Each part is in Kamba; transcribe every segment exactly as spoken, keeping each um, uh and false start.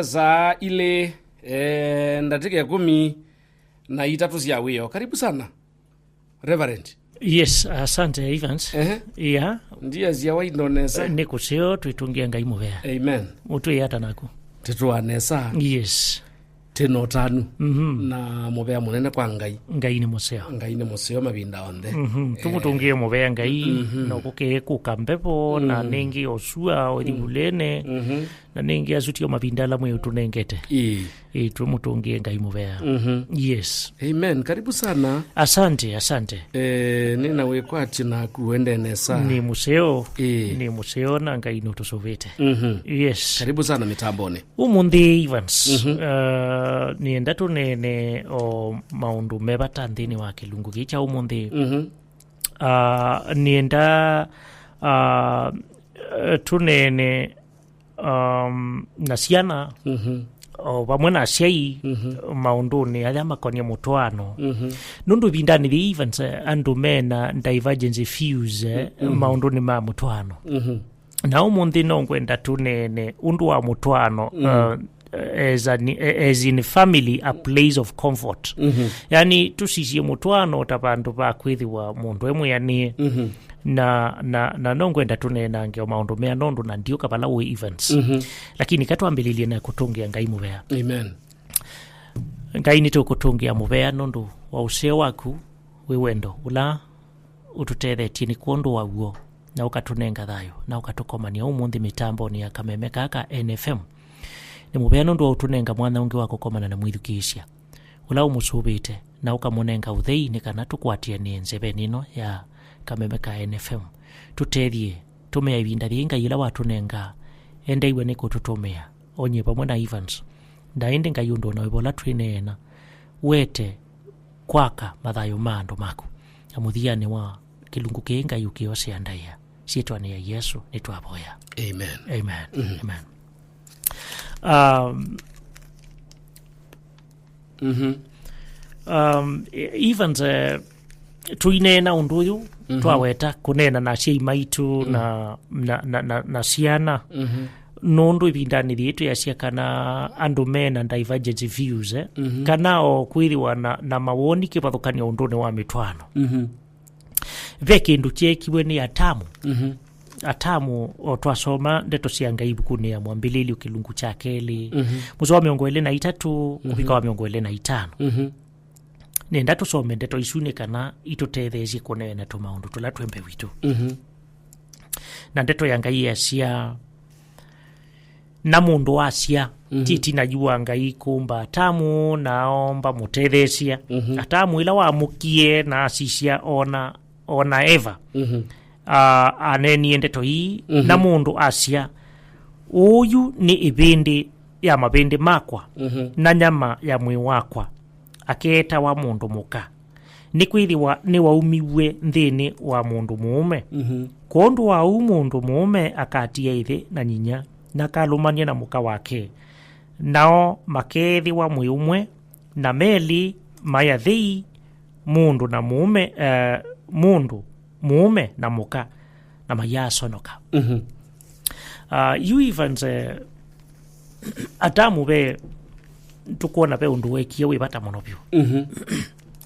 Saa ilĩ, eh, ndatĩka ĩkũmi na itatũ sya wĩoo. Karibu sana, Reverend. Yes, asante, Evans. Ehe. Yeah. Ndiasya waindonesa. Nĩ kũseo twĩtũngĩe Ngai mũvea. Amen. Ũtwĩata naku. Tĩtũanesa. Yes. Tĩna ũtanu. Mhm. Na mũvea mũnene kwa Ngai. Ngai nĩ mũseo. Ngai nĩ mũseo mavinda onthe. Mhm. Eh. Tũmũtũngĩe mũvea Ngai, mhm, no kũkĩe kũka mbevo, na, mm, nĩngĩ osua othi, mm, vulene, mhm, na nĩngĩ asutio mavinda ala mwĩ ũtũnengete. Ĩĩ. Ĩĩ, tũmũtũngĩe Ngai mũvea. Mhm. Yes. Amen. Karibu sana. Asante, asante. Eh, nĩna wĩkwatyo naku, wende nesa. Nĩ mũseo. Ĩĩ. Nĩ mũseo na Ngai nũtũsũvĩte. Mhm. Yes. Karibu sana mitamboni. Ũmũnthĩ, Evans, mhm, uh, nĩenda tũneene o maũndũ me vata nthĩnĩ wa kĩlungu kĩĩ kya ũmũnthĩ. Mhm. Uh, nĩenda, uh, tũneene, um, na syana, mhm, o vamwe na asyai, mhm, maũndũnĩ ala makonie mũtwaano. Mhm. Nũndũ ĩvindanĩ yĩĩ, Evans, eh, andũ mena divergence views, eh, mhm, maũndũnĩ ma mũtwaano. Mhm. Na ũmũnthĩ no ngwenda tũneene ũndũ wa mũtwaano, mm, uh, as an, as in family, a place of comfort. Mhm. Yani, tũsisye mũtwaano ta vandũ va kwĩthĩwa mũndũ e mwĩanĩe. Mhm. Na, na, na no ngwenda tũneenange o maũndũ mea nũndũ na ndiũka vala wĩ, Evans. Mhm. Lakini ka twambĩlĩlye na kũtũngĩa Ngai mũvea. Amen. Ngai, nĩtũkũtũngĩa mũvea nũndũ wa ũseo waku wĩ wendo, ũla ũtũtethetye nĩ kwondũ wa w'o, na ũkatũnenga thayũ, na ũkatũkomania ũmũnthĩ mĩtambonĩ ya kameme kaa ka N F M. Nĩ mũvea nũndũ wa ũtũnenga mwanya ũngĩ wa kũkomana na mwĩthukĩĩsya ũla ũmũsũvĩte, na ũkamũnenga ũthei nĩ kana tũkwatĩanĩe nzevenĩ ĩno ya kameme ka N F M. Tũtethye, tũmĩa ĩvinda yĩĩ, Ngai, yĩla watũnenga, endeew'a nĩ kũtũtũmĩa, onyie vamwe na Evans. Na ĩndĩ, Ngai, ũndũ o na wĩva ũla twĩneena, wete kwaka mathayũ ma andũ maku. Na mũthianĩ wa kĩlungu kĩĩ, Ngai, ũkĩosea ndaĩa. Syĩtwanĩ ya Yesũ nĩtwavoya. Amen. Amen. Mhm. Amen. Um, mhm. Um, Evans, eh, tũineena ũndũ ũyũ, mhm, twaweta kũneena na asyai maitũ, mm, na, na, na, na, na syana. Mhm. Nũndũ ĩvindanĩ yĩĩ twĩasya kana andũ mena divergent views, eh? Mhm. Kana o kwĩthĩwa na, na mawoni kĩvathũkany'o ũndũnĩ wa mĩtwaano. Mhm. Ve kĩndũ kyeekiwe nĩ Atamu. Mhm. Atamu, o twasoma ndeto sya Ngai ĩvukunĩ ya Mwambĩlĩlyo kĩlungu kya kelĩ, mhm, mũsoa wa mĩongo ĩlĩ na itatũ, mhm, kũvika wa mĩongo ĩlĩ na itano. Mhm. Nenda tũsome ndeto isu nĩ kana itũtetheesye kũneena tũmaũndũ tũla twĩ mbee witũ. Mhm. Na ndeto ya Ngai yasya, na mũndũ asya, mhm, ti ĩtina yu wa Ngai kũmba Atamu na aomba mũtetheesya. Mhm. Atamu ĩla wamũkie na asisya ona, ona Eva, mhm, a, aneenie ndeto ii, mhm, na mũndũ asya, ũũ yu nĩ ĩvĩndĩ ya mavĩndĩ makwa, mhm, na nyama ya mwĩĩ wakwa, akeetawa mũndũ mũka, nĩkwĩthĩwa nĩwaumiw'e nthĩnĩ wa mũndũ mũũme. Mhm. Kwondũ wa ũu mũndũ mũũme akatia ĩthe na nyinya, na akalũmany'a na mũka wake, nao makeethĩwa mwĩĩ ũmwe, na melĩ mai athei, mũndũ na mũũme, eh, mũndũ mũũme na mũka, na mayaasonoka. Mhm. Ah, yu Evans, eh, Atamu ve, tũkwona ve ũndũ weekie wĩ vata mũno vyũ. Mhm.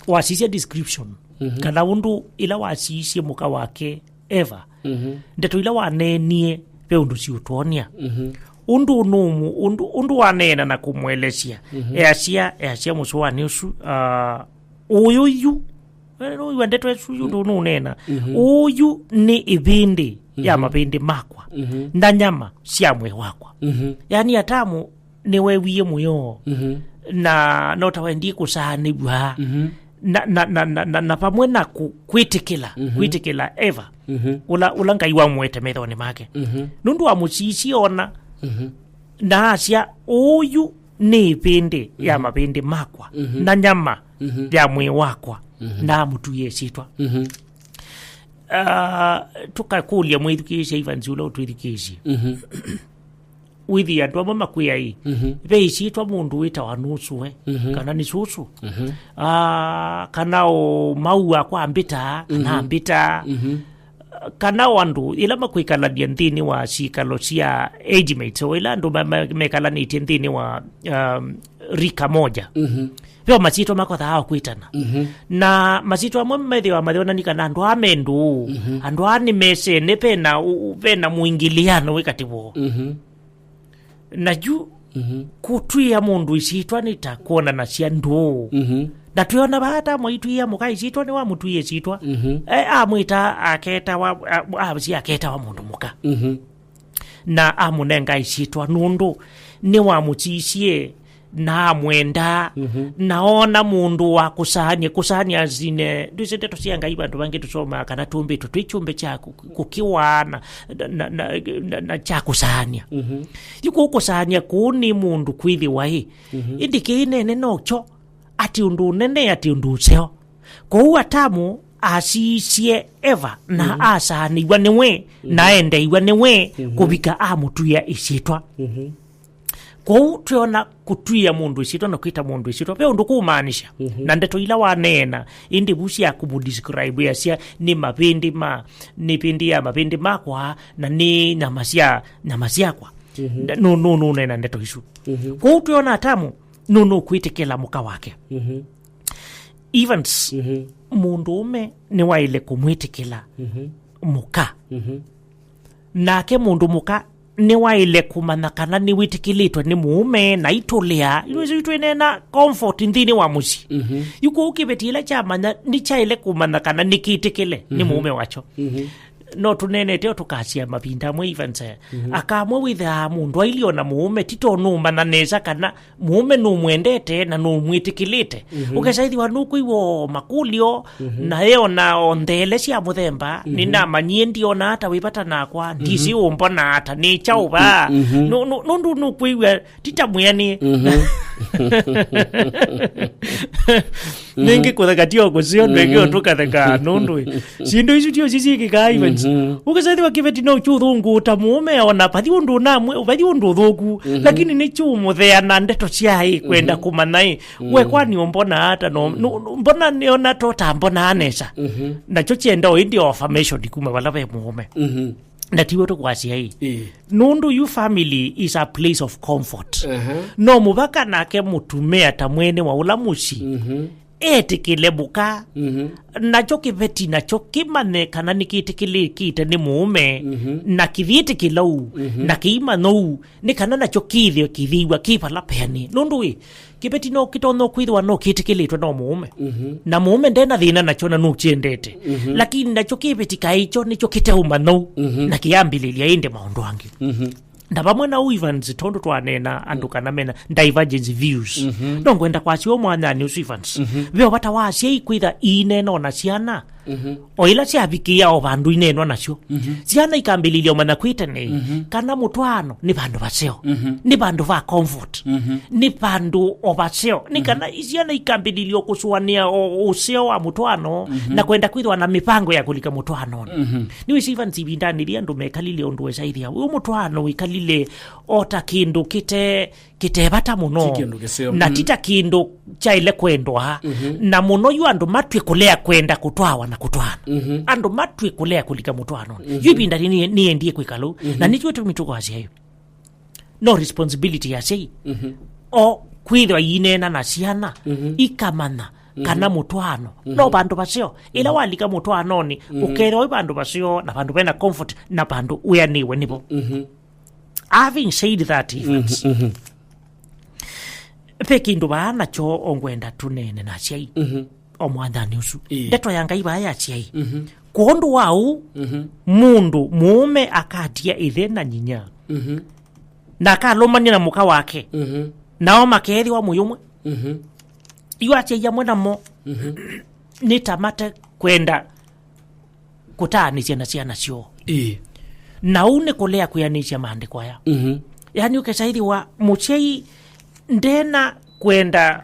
Wasisya description, mhm, kana ũndũ ĩla wasisye mũka wake Eva, mhm, ndeto ila waneenie ve ũndũ siũtwonia. Mhm. Ũndũ nũmũ, ũndũ, ũndũ waneena na kũmũelesya, mhm, easya, easya mũsoanĩ ũsu, ah, ũyũ yu, eh, nũiwa ndeto ĩsu yu ndũnũneena. Mhm. Ũyũ nĩ ĩvĩndĩ ya, mhm, mavĩndĩ makwa, mhm, na nyama sya mwĩĩ wakwa. Mhm. Yani, Atamu nĩweewie mũyo, mhm, na no ta wendie kũsaanĩw'a, mhm, na, na, na, na, na, na vamwe na kũ-, kwĩtĩkĩla, mhm, kwĩtĩkĩla Eva, mhm, ũla, ũla Ngai wamũete methonĩ make. Mhm. Nũndũ wamũsisye ona, mhm, na asya, ũyũ nĩ ĩvĩndĩ ya, mhm, mavĩndĩ makwa, mhm, na nyama, mhm, ya mwĩĩ wakwa, mhm, na amũtuĩa ĩsyĩtwa. Mhm. Ah, tũkakũlya mwĩthukĩĩsya Evans ũla ũtwĩthukĩĩsye. Mhm. Wĩthĩe andũ amwe makwĩa ĩ, mhm, ve ĩsyĩtwa mũndũ wĩtawa nũsũe, mhm, kana nĩ sũsũ. Mhm. Ah, kana o mau akwa ambĩtaa, kana, mhm, ambĩtaa. Mhm. kana o andũ ĩla makwĩkalania nthĩnĩ wa syĩkalo sya age mates, o ĩla andũ ma- ma- mekalanĩtye nthĩnĩ wa, um, rika moja. Mhm. Ve o masyĩtwa makothaa o kwĩtana. Mhm. Na masyĩtwa amwe methĩwa mayonani kana andũ aa me ndũũ, mhm, andũ aa nĩ mesene, vena, u- vena mũingĩlĩano wĩ katĩ woo. Mhm. Na yu, mhm, kũtwĩa mũndũ ĩsyĩtwa nĩ ta kwonanasya ndũũ. Mhm. Na twĩona vaa ta mwaitwĩa mũka ĩsyĩtwa, nĩwamũtwie ĩsyĩtwa. Mhm. E, amwĩta aketawa, a- a- asya aketawa mũndũ mũka. Mhm. Na amũnenga ĩsyĩtwa nũndũ nĩwamũsisye na amwenda, mhm, na ona mũndũ wa kũsaania. Kũsaania sine, ndwĩsĩ ndeto sya Ngai, vandũ vangĩ tũsomaa kana tũmbĩtwe twĩ kyũmbe kya kũ- kũkĩwaa na, na, na, na, na kya kũsaania. Mhm. Yu kũu kũsaania kũu nĩ mũndũ kwĩthĩwa ĩ, mhm, ĩndĩ kĩĩ nene nokyo, atĩ ũndũ ũnene, atĩ ũndũ ũseo. Kwoou Atamu asiisye Eva na, mhm, asaanĩw'a nĩwe, mhm, na aendeiw'a nĩwe, mhm, kũvika amũtwĩa ĩsyĩtwa. Mhm. Kwoou twĩona kũtwĩa mũndũ ĩsyĩtwa na kwĩta mũndũ ĩsyĩtwa ve ũndũ kũmaanisha. Mhm. Na ndeto ila waneena, ĩndĩ vu sya kũmũdescribe yasya nĩ mavĩndĩ ma, nĩ ĩvĩndĩ ya mavĩndĩ makwa, na nĩ nyama sya, nyama syakwa. Mhm. Nũ- nũ- nũneena ndeto isu. Mhm. Kwoou twĩona Atamu nũnũkwĩtĩkĩla mũka wake. Mhm. Evans, mhm, mũndũũme nĩwaĩle kũmwĩtĩkĩla, mhm, mũka. Mhm. Nake mũndũ mũka nĩwaĩle kũmanya kana nĩwĩtĩkĩlĩtwe nĩ mũũme na itũlĩa. Yu isu twĩneena comfort nthĩnĩ wa mũsyĩ. Mhm. Yu kũu kĩveti ĩla kyamanya nĩkyaĩle kũmanya kana nĩkĩtĩkĩle nĩ, mhm, mũũme wakyo. Mhm. No tũneenete o tũkasya mavinda amwe, Evans, mhm, akamwe wĩthaa mũndũ ailyĩ ona mũũme ti to nũmanya nesa kana mũũme nũmwendete na nũmwĩtĩkĩlĩte. Mhm. Ũkesa ĩthĩwa nũkwĩw'a o makũlyo, mhm, na eona o ndeele sya mũthemba, mhm, nĩnamanyie ndiona ata wĩ vata nakwa, ndisi, mhm, ũmbona ata, nĩ kyaũ vaa. Mhm. Nũ- nũ- nũndũ nũkwĩw'a ti ta mwĩanĩe. Mhm. Nĩngĩ kũtheka tio kũseo, nĩngĩ, mhm, ũtũkatheka nũndũ ĩ. Syĩndũ isu tio sisyĩkĩkaa, Evans. Mhm. Ũkesa ĩthĩwa kĩveti no kyũthũngũũta mũũme ona vathi ũndũ ũnamwĩ, vathi ũndũ ũthũku, mhm, lakini nĩkyũmũthea na ndeto syaĩ kwenda, mhm, kũmanya ĩ, we, mm, kwani ũmbona ata no, mm, no, no, mbona nĩona tota mbona nesa. Mhm. Nakyo kyenda o ĩndĩ o affirmation kuma vala ve mũũme. Mhm. Na tiw'o tũkwasya ĩ. Ĩĩ. Nũndũ yu family is a place of comfort. Aha. No mũvaka nake mũtumĩa ta mwene wa ũla mũsyĩ, mhm, etĩkĩle mũka. Mhm. Nakyo kĩveti nakyo kĩmanye kana nĩkĩtĩkĩlĩkĩte nĩ mũũme, mhm, na kĩvyĩtĩkĩla ũu, mhm, na kĩimanya ũu, nĩ kana nakyo kĩthĩwe kĩthĩiwa kĩ vala peanĩ. Nũndũ ĩ, kĩveti no kĩtonya kwĩthĩwa no kĩtĩkĩlĩtwe no mũũme. Mhm. Na mũũme ndena thĩna nakyo na nũkyendete. Mhm. Lakini nakyo kĩveti kaĩkyo nĩkyo kĩteũmanya ũu, mhm, na kĩyambĩlĩlya ĩndĩ maũndũ angĩ. Mhm. Na vamwe na ũu, Evans, tondũ twaneena andũ kana mena divergence views, mhm, no ngwenda kwasya ũũ mwanyanĩ ũsu, Evans. Mhm. Ve o vata wa asyai kwĩtha iineena o na syana, mhm, o ila syavikĩĩa o vandũ ineenwa nasyo. Mhm. Syana ikambĩlĩlya ũmanya kwĩ tene, mhm, kana mũtwaano nĩ vandũ vaseo. Mhm. Nĩ vandũ va comfort. Mhm. Nĩ vandũ o vaseo. Nĩ, mhm, kana syana ikambĩlĩlya kũsũanĩa o ũseo wa mũtwaano, mhm, na kwenda kwĩthĩwa na mĩvango ya kũlika mũtwaanonĩ. Mhm. Nĩwĩsĩ, Evans, ivindanĩ yĩĩ andũ mekalile ũndũ wesa ĩthĩa ũyũ mũtwaano wĩkalile o ta kĩndũ kĩte kĩte vata mũno. Ti kĩndũ kĩseo. Na, mm, ti ta kĩndũ kyaĩle kwendwa. Mhm. Na mũno yu andũ matw'e kũlea kwenda kũtwawa na kũtwaana. Mhm. Andũ matw'e kũlea kũlika mũtwaanonĩ. Mhm. Yu ĩvinda nĩ- nĩendie kwĩka lũu. Mhm. Na nĩkyo tũmi tũkwasya yu. No responsibility ya asyai. Mhm. O kwĩthĩwa iineena na syana, mhm, ikamanya, mhm, kana mũtwaano, mhm, no vandũ vaseo. Ĩla, mhm, walika mũtwaanonĩ, mhm, ũkethĩwa wĩ vandũ vaseo, na vandũ vena comfort, na vandũ wĩanĩwe nĩvo. Mhm. Having said that, Evans, mhm, mhm, ve kĩndũ vaa nakyo ongwenda tũneene na asyai, mhm, o mwanyanĩ ũsu. Ĩĩ. Ndeto ya Ngai vaa ya asyai. Mhm. Kwondũ wa ũu, mhm, mũndũ mũũme akatia ĩthe na nyinya, mhm, na akalũmany'a na mũka wake, mhm, nao makeethĩwa mwĩĩ ũmwe. Mhm. Yu asyai amwe namo, mhm, nĩ ta mate kwenda kũtaanĩsya na syana syoo. Ĩĩ. Na ũu nĩ kũlea kwĩanĩsya maandĩko aya. Mhm. Yaani, ũkesa ĩthĩwa mũsyai ndena kwenda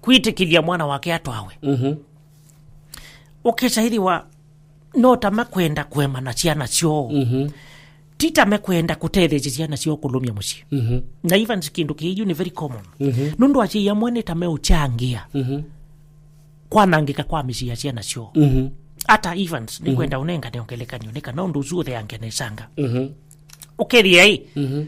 kwĩtĩkĩlya mwana wake atwawe. Mhm. Ũkesa ĩthĩwa no ta makwenda kũema na syana syoo. Mhm. Ti ta mekwenda kũtetheesya syana syoo kũlũmya mũsyĩ. Mhm. Na even kĩndũ kĩĩ yu nĩ very common. Mhm. Nũndũ asyai amwe nĩ ta meũkyangĩa, mhm, kwanangĩka kwa mĩsyĩ ya syana syoo. Mhm. Ata Evans, nĩkwenda ũnengane ngelekany'o, nĩ kana ũndũ ũsu ũtheange nesanga. Mhm. Ũkethĩa ĩ, mhm,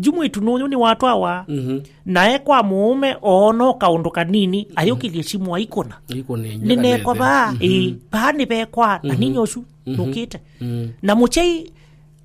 yu mwĩĩtu nũyũ nĩwatwawa, mhm, na e kwa mũũme oona o kaũndũ kanini, mhm, ayũkĩlye simũ aikũna. Aikũna nĩ nekwa vaa, mhm, ĩ, vaa nĩvekwa, na, mhm, ninya ũsu, mhm, nũkĩte. Mhm. Na mũsyai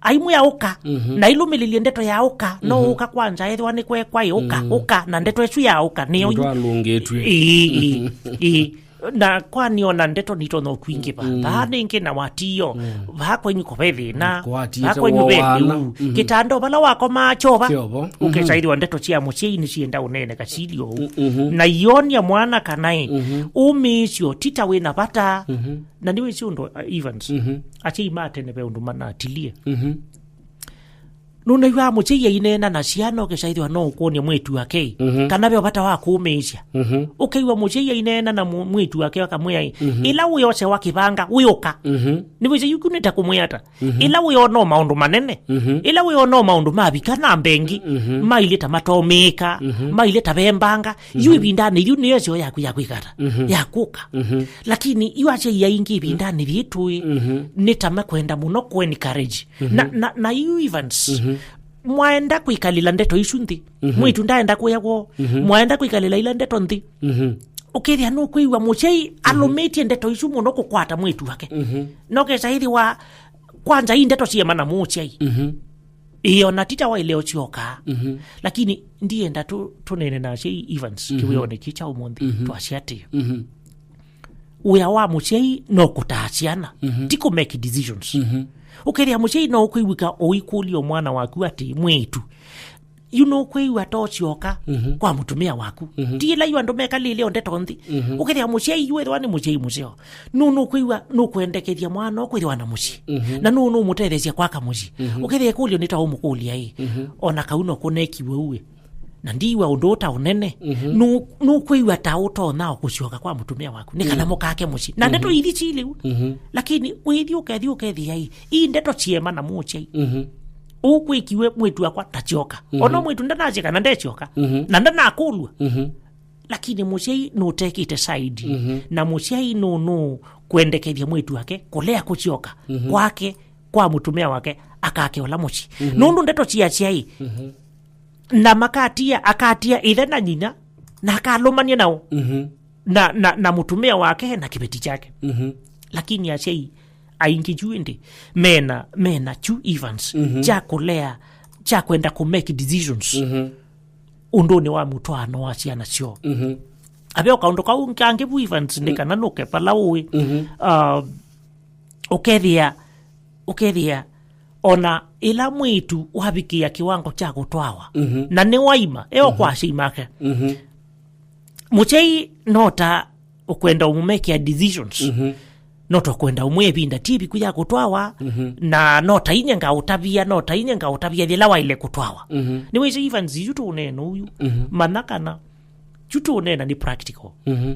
aimwĩa ũka, mhm, na ilũmĩlĩlye ndeto ya ũka, no, mhm, ũka kwanza ethwa nĩ kwekwa ĩ, ũka, mhm, ũka, na ndeto ĩsu ya ũka nĩyo. Mũndũ alũngĩtw'e. Ĩĩ, ĩĩ, mhm, ĩĩ. Na kwani ona ndeto nitonya kwingĩva. Mm. Vaa nĩngĩ na watiyo. Mm. Vaa kwenyu kũve thĩna. Kwatiĩte. Vaa kwenyu ve wowana. Lĩu. Mhm. Kĩtanda vala wakomaa kyova. Kyovo. Mhm. Ũkesaĩthĩwa ndeto sya mũsyai nĩsienda ũneene kasilio ũu. Mhm. Na ionia mwana kana ĩ, mhm, ũmĩĩsyo ti ta wĩ na vata. Mhm. Na nĩwĩsĩ ũndũ, uh, Evans. Mhm. Asyai ma tene ve ũndũ manatilie. Mhm. Nũnaĩw'a mũsyai aineena na syana ũkesaĩthĩwa no ũkwony'a mwĩĩtu wake, mhm, kana ve vata wa kũũmĩĩsya. Mhm. Ũkew'a mũsyai aineena na mũ-, mwĩĩtu wake akamwĩa, mhm, ĩla wĩosewa kĩvanga wĩũka. Mhm. Nĩwĩsĩ yu kĩu nĩ ta kũmwĩa ata? Mhm. Ĩla wĩona o maũndũ manene, mhm, ĩla wĩona o maũndũ mavika na mbengi, mhm, mailye ta matomĩĩka, mhm, mailye ta vembanga, yu, mhm, ĩvindanĩ yu nĩyo ĩseo yaku ya kwĩka ata? Mhm. Ya kũka. Mhm. Lakini yu asyai aingĩ ĩvindanĩ yĩtũ ĩ, mhm, nĩ ta makwenda mũno kũ encourage. Mhm. Na, na, na yu Evans, mhm, mwaenda kwĩkalĩla ndeto isu nthĩ. Mhm. Mwĩĩtu ndaenda kũya kwoo. Mhm. Mwaenda kwĩkalĩla ila ndeto nthĩ. Mhm. Ũkethĩa nũkwĩw'a mũsyai, mhm, alũmĩtye ndeto isu mũno kũkwata mwĩĩtu wake. Mhm. Na ũkesaĩthĩwa kwanza ii ndeto siema na mũsyai. Mhm. Ĩĩ, ona tita waile ũsyoka. Mhm. Lakini ndienda tũ-, tũnene na asyai Evans, mhm, kĩwĩonĩ kĩ kya ũmũnthĩ, mhm, twasya atĩĩ. Mhm. Wĩa wa mũsyai no kũtaa syana, mhm, ti kũ make decisions. Mhm. Ũkethĩa mũsyai no ũkwĩw'ĩka ũikũlya o mwana waku atĩ, mwĩĩtu, yu nũkwĩw'a ta ũsyoka, mhm, kwa mũtumĩa waku. Mhm. Ti ĩla yu andũ mekalĩle o ndeto nthĩ. Mhm. Ũkethĩa mũsyai yu ethĩwa nĩ mũsyai mũseo, nũ nũkwĩw'a nũkwendekethya mwana ũkwĩthĩwa na mũsyĩ. Mhm. Na nũ nũmũtetheesya kwaka mũsyĩ. Mhm. Ũkethĩa ĩkũlyo nĩ ta ũmũkũlya ĩ, mhm, ona kau no kũnekiwe uĩ. Na ndiwa ũndũ ũta ũnene. Mhm. Nũ-, nũkwĩw'a ta ũtonya o kũsyoka kwa mũtumĩa waku, nĩ kana, mhm, mũkake mũsyĩ. Na ndeto, mhm, ithi syĩ lĩu. Mhm. Lakini wĩthi ũkethi ũkethĩa ĩ, ii ndeto syema na mũsyai. Mhm. Ũkwĩkiwe mwĩĩtu wakwa ndasyoka. Mhm. Ona mwĩĩtu ndanasya kana ndesyoka. Mhm. Na ndanakũlw'a. Mhm. Lakini mũsyai nũtekĩte side. Mhm. Na mũsyai nũ-, nũkwendekethya mwĩĩtu wake kũlea kũsyoka, mhm, kwake, kwa mũtumĩa wake, akake ũla mũsyĩ. Mhm. Nũndũ ndeto sya asyai. Mhm. Na makatia, akatia ĩthe na nyinya, na akalũmany'a nao. Mhm. Na, na, na mũtumĩa wake na kĩveti kyake. Mhm. Lakini asyai aingĩ yu ĩndĩ mena, mena kyu Evans, mhm, kya kũlea, kya kwenda kũ make decisions, mhm, ũndũnĩ wa mũtwaano wa syana syoo. Mhm. Ave o kaũndũ kau kangĩ vu Evans, nĩ, mm, kana nũke vala ũĩ. Mhm. Ah, ũkethĩa, ũkethĩa ona ĩla mwĩĩtu wavikĩa kĩwango kya kũtwawa, mhm, na nĩwaima, eo, mhm, kwa asyai make. Mhm. Mũsyai no ta ũkwenda ũmũmekea decisions. Mhm. No ta ũkwenda ũmwĩa ĩvinda ti ĩviku ya kũtwawa, mhm, na no ta inye ngaũtavya, no ta inye ngaũtavya yĩla waĩle kũtwawa. Mhm. Nĩwĩsĩ Evans, yu tũũneena ũyu, mhm, manya kana yu tũũneena nĩ practical. Mhm.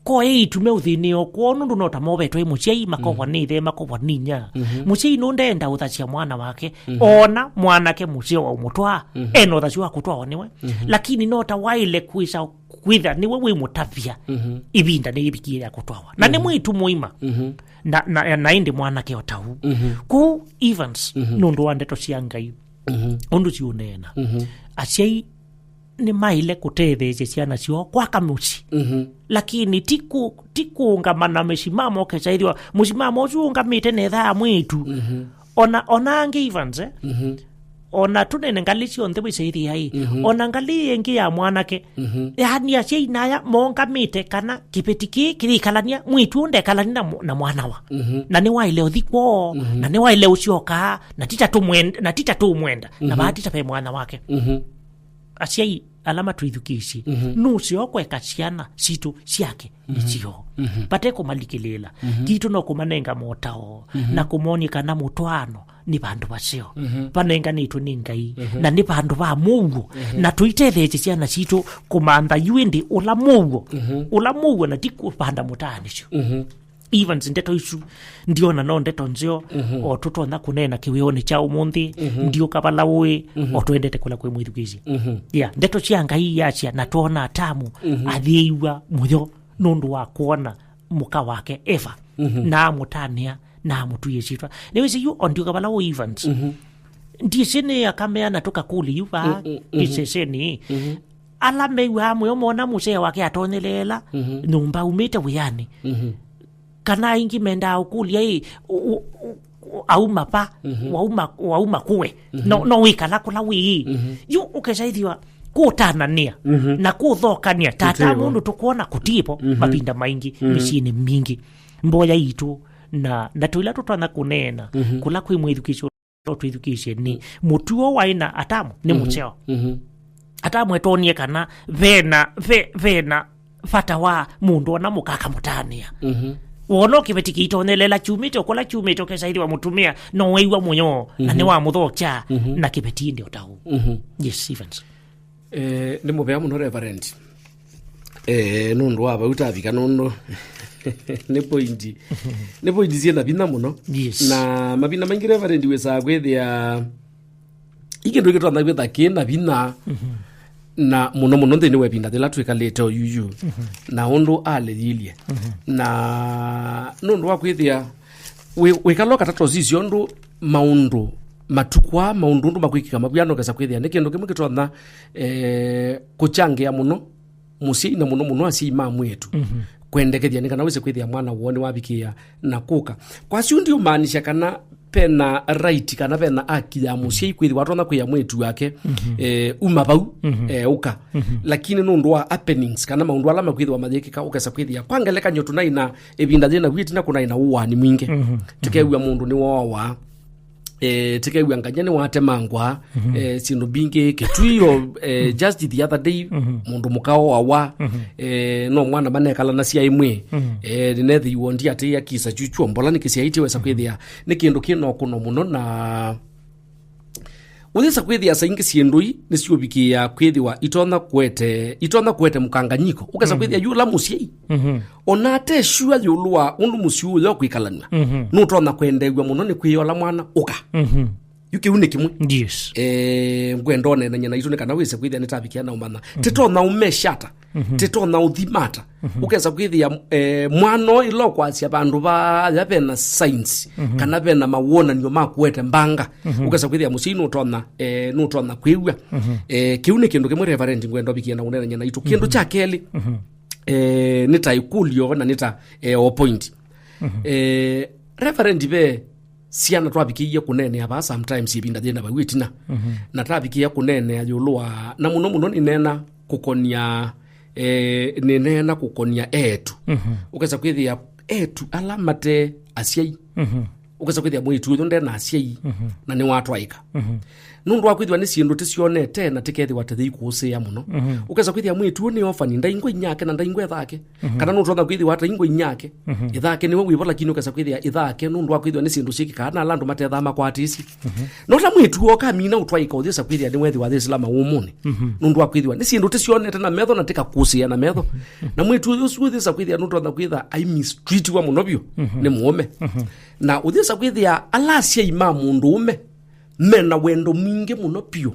Ko ĩitume ũthĩnĩo kwoo nũndũ no ta movetwe mũsyai, makovwa, mhm, nĩ ĩthe, makovwa nĩ inya. Mhm. Mũsyai nũndenda ũthasya mwana wake, mhm, ona mwanake mũseo wa ũmũtwaa, mhm, ena ũthasyo wa kũtwawa nĩwe. Mhm. Lakini no ta waĩle kwĩsa kwĩtha nĩwe wĩmũtavya, mhm, ĩvinda nĩyĩvikie ya kũtwawa. Na nĩ, mhm, mwĩĩtu mũima. Mhm. Na, na, na ĩndĩ mwanake o ta ũu. Mhm. Kũu Evans, mhm, nũndũ wa ndeto sya Ngai, mhm, ũndũ siũneena. Mhm. Asyai nĩmaĩle kũtetheesya syana syoo kwaka mũsyĩ. Mhm. Lakini ti kũ-, ti kũũngama na mĩsimamo ũkesaĩthĩwa mũsimamo ũsu ũũngamĩte na ĩthaa mwĩĩtu. Mhm. Ona, ona angĩ Evans, eh? Mhm. Ona tũnene ngalĩ syonthe wĩsaĩthĩa ĩ. Mhm. Ona ngalĩ ĩngĩ ya mwanake. Mhm. Yaani asyai naya moongamĩte kana kĩveti kĩĩ kĩyĩkalania mwĩĩtu ũũ ndekalani na mw-, na mwanawa. Mhm. Na nĩwaĩle ũthi kwoo, mhm, na nĩwaĩle ũsyoka, na tita tũmwend-, na tita tũmwenda, na, mhm, vaa tita ve mwana wake. Mhm. Asyai ala matwĩthukĩĩsye, mhm, nũseo kweka syana sitũ syake, mhm, nĩsyo. Mhm. Vate kũmalikĩlĩĩla. Mhm. Kitũ no kũmanenga motao, mhm, na kũmony'a kana mũtwaano nĩ vandũ vaseo. Mhm. Vanenganĩtwe nĩ Ngai, mhm, na nĩ vandũ va mũuo. Mhm. Na tũitetheesye syana sitũ kũmantha yu ĩndĩ ũla mũuo. Mhm. Ũla mũuo na ti kũvanda mũtaanĩsyo. Mhm. Evans, ndeto isu ndiona no ndeto nzeo, mhm, o tũtonya kũneena kĩwĩonĩ kya ũmũnthĩ, mhm, ndiũka vala ũĩ, mhm, o twendete kũla kwĩ mwĩthukĩĩsya. Mhm. Yeah, ndeto sya Ngai yasya na twona Atamu, mhm, athĩĩw'a mũyo nũndũ wa kwona mũka wake Eva, mhm, na amũtanĩa, na amũtw'ĩa syĩtwa. Nĩwĩsĩ yu ondiũka vala wĩ Evans. Mhm. Ndisĩ nĩ akamea na tũkakũlĩ yu vaa, mm, mm, mhm, ndisĩsĩnĩ. Mhm. Ala mew'aa mũyo mona mũsee wake atonyeleela, mhm, nyũmba aumĩte wĩanĩ. Mhm. Kana aingĩ mendaa ũkũlya, ĩ, ũ-, ũ-, ũ-, auma pa, mhm, wauma, wauma kũwe. Mhm. No, no wĩkala kũla wĩĩ. Mhm. Yu ũkesa ĩthĩwa kũtananĩa, mhm, na kũthokany'a, tata mũndũ tũkwona kũtivo, mhm, mavinda maingĩ, mhm, mĩsyĩnĩ mingĩ. Mboya itũ na, na tũila tũtonya kũneena, mhm, kũla kwĩ mwĩthukĩsyo, twĩthukĩĩsye nĩ mũtuo waĩ na Atamu nĩ, mhm, mũseo. Mhm. Atamu etonie kana vena, ve, vena vata wa mũndũ ona mũka akamũtanĩa. Mhm. Wona kĩveti kĩitonyelela kyumĩte o kũla kyumĩte, ũkesa ĩthĩwa mũtumĩa no wew'a mũyo, na, mhm, nĩwamũthokya, mhm, na kĩveti ĩndĩ o ta ũu. Mhm. Yes, Evans. Eh, nĩ mũvea mũno, Reverend. Eh, nũndũ wa vau tavika, nũndũ nĩ pointi, nĩ pointi syĩ na vinya mũno. Yes. Na mavinda maingĩ, Reverend, wĩsaa kwĩthĩa ĩ kĩndũ kĩtonya kwĩtha kĩ na vinya, mhm, na mũno mũno nthĩnĩ wa ĩvinda yĩla twĩkalĩte oyuyu, mhm, na ũndũ aleyilye. Mhm. Na nũndũ wa kwĩthĩa wĩ-, wĩkala ũkatata ũsisya ũndũ maũndũ matukũ aa, maũndũ ũndũ makwĩkĩka mavw'ana, ũkesa kwĩthĩa nĩ kĩndũ kĩmwe kĩtonya, eh, kũkyangĩa mũno mũsyai, na mũno mũno asyai ma mwĩĩtu, mhm, kwendekethya nĩ kana wĩse kwĩthĩa mwana woo nĩwavikĩĩa na kũka. Kwa asu ndiũmaanisya kana vena right kana vena haki ya mũsyai kwĩthĩwa atonya kwĩa mwĩĩtu wake, mhm, eh, uma vau, mhm, eh, ũka. Mhm. Lakini nũndũ wa happenings kana maũndũ ala makwĩthĩwa mayĩkĩka, ũkesa kwĩthĩa, kwa ngelekany'o, tũnaĩ na ĩvinda yĩna wĩtina kũnaĩ na ũaani mwingĩ. Mhm. Tũkew'a mũndũ nĩwooawa, eh, tũkew'a ngany'a nĩwatemangwa, mhm, eh, syĩndũ mbingĩ, Kĩtui o, eh, just the other day, mhm, mũndũ mũka ooawa, mhm, eh, no mwana manekalana sya ĩmwe, mhm, eh, nĩnethĩiwe ndiatĩĩa kisa kyukyũ mbola nĩkĩsyaĩtye wesa kwĩthĩa nĩ kĩndũ kĩ na ũkũno mũno, na ũyĩsa kwĩthĩa saa ingĩ syĩndũ ii nĩsyũvikĩĩa kwĩthĩwa itonya kũete, itonya kũete mũkanganyiko. Ũkesa, mhm, kwĩthĩa yu ũla mũsyai, mhm, ona ate sure ĩũlũ wa ũndũ mũsyĩ ũyũ ũkwĩkalanw'a, mhm, nũtonya kwendeew'a mũno nĩ kwĩola mwana ũka. Mhm. Yu kĩu nĩ kĩmwe. Yes. Eh, ngwenda ũneenany'a naitũ nĩ kana wĩse kwĩthĩa nĩtavikĩa na ũmanya. Mhm. Tĩtonya ũmeshata. Mhm. Tĩtonya ũthimata. Mhm. Ũkesa kwĩthĩa, eh, mwana ũyũ ĩla ũkwasya vandũ vaya vena signs, mhm, kana vena mawonany'o ma kũete mbanga. Mhm. Ũkesa kwĩthĩa mũsyai nũtonya, eh, nũtonya kwĩw'a. Mhm. Eh, kĩu nĩ kĩndũ kĩmwe, Reverend, ngwenda ũvikĩe na ũneenany'a naitũ. Kĩndũ, mhm, kya kelĩ, mhm, eh, nĩ ta ĩkũlyo na nĩ ta, eh, o point. Mhm. Eh, Reverend, ve syana twavikĩie kũneenea vaa sometimes ĩvinda yĩna vau ĩtina. Mhm. Na tavikĩĩa kũneenea ĩũlũ wa, na mũno mũno nĩneena kũkonia, eh, nĩneena kũkonia eetu. Mhm. Ũkesa kwĩthĩa eetu ala mate asyai. Mhm. Ũkesa kwĩthĩa mwĩĩtu ũyũ ndena asyai, mhm, na nĩwatwaĩka. Mhm. Nũndũ wa kwĩthĩwa nĩ syĩndũ tĩsyonete na tĩkethĩwa tĩthei kũũsĩĩa mũno. Mhm. Ũkesa kwĩthĩa mwĩĩtu ũyũ nĩ ofani, ndaingwa inyake na ndaingwa ĩthake. Mhm. Kana nũtonya kwĩthĩwa ataingwa inyake. Mhm. Ĩthake nĩwe wĩvo, lakini ũkesa kwĩthĩa ĩthake, nũndũ wa kwĩthĩwa nĩ syĩndũ syĩkĩkaa na ala andũ matethaa makwatĩsye. Mhm. No ta mwĩĩtu ũkamina ũtwaĩka ũthĩsa kwĩthĩa nĩwethĩwa thĩsĩla maũmũnĩ. Mhm. Nũndũ wa kwĩthĩwa nĩ syĩndũ tĩsyonete na metho na tĩkakũsĩĩa na metho. Mhm. Na mwĩĩtu ũyũ ũsu ũthĩsa kwĩthĩa nũtonya kwĩtha aimistreatiwa mũno vyũ, mhm, nĩ mũũme. Mhm. Na ũthĩsa kwĩthĩa ala asyai ma mũndũũme mena wendo mwingĩ mũno piũ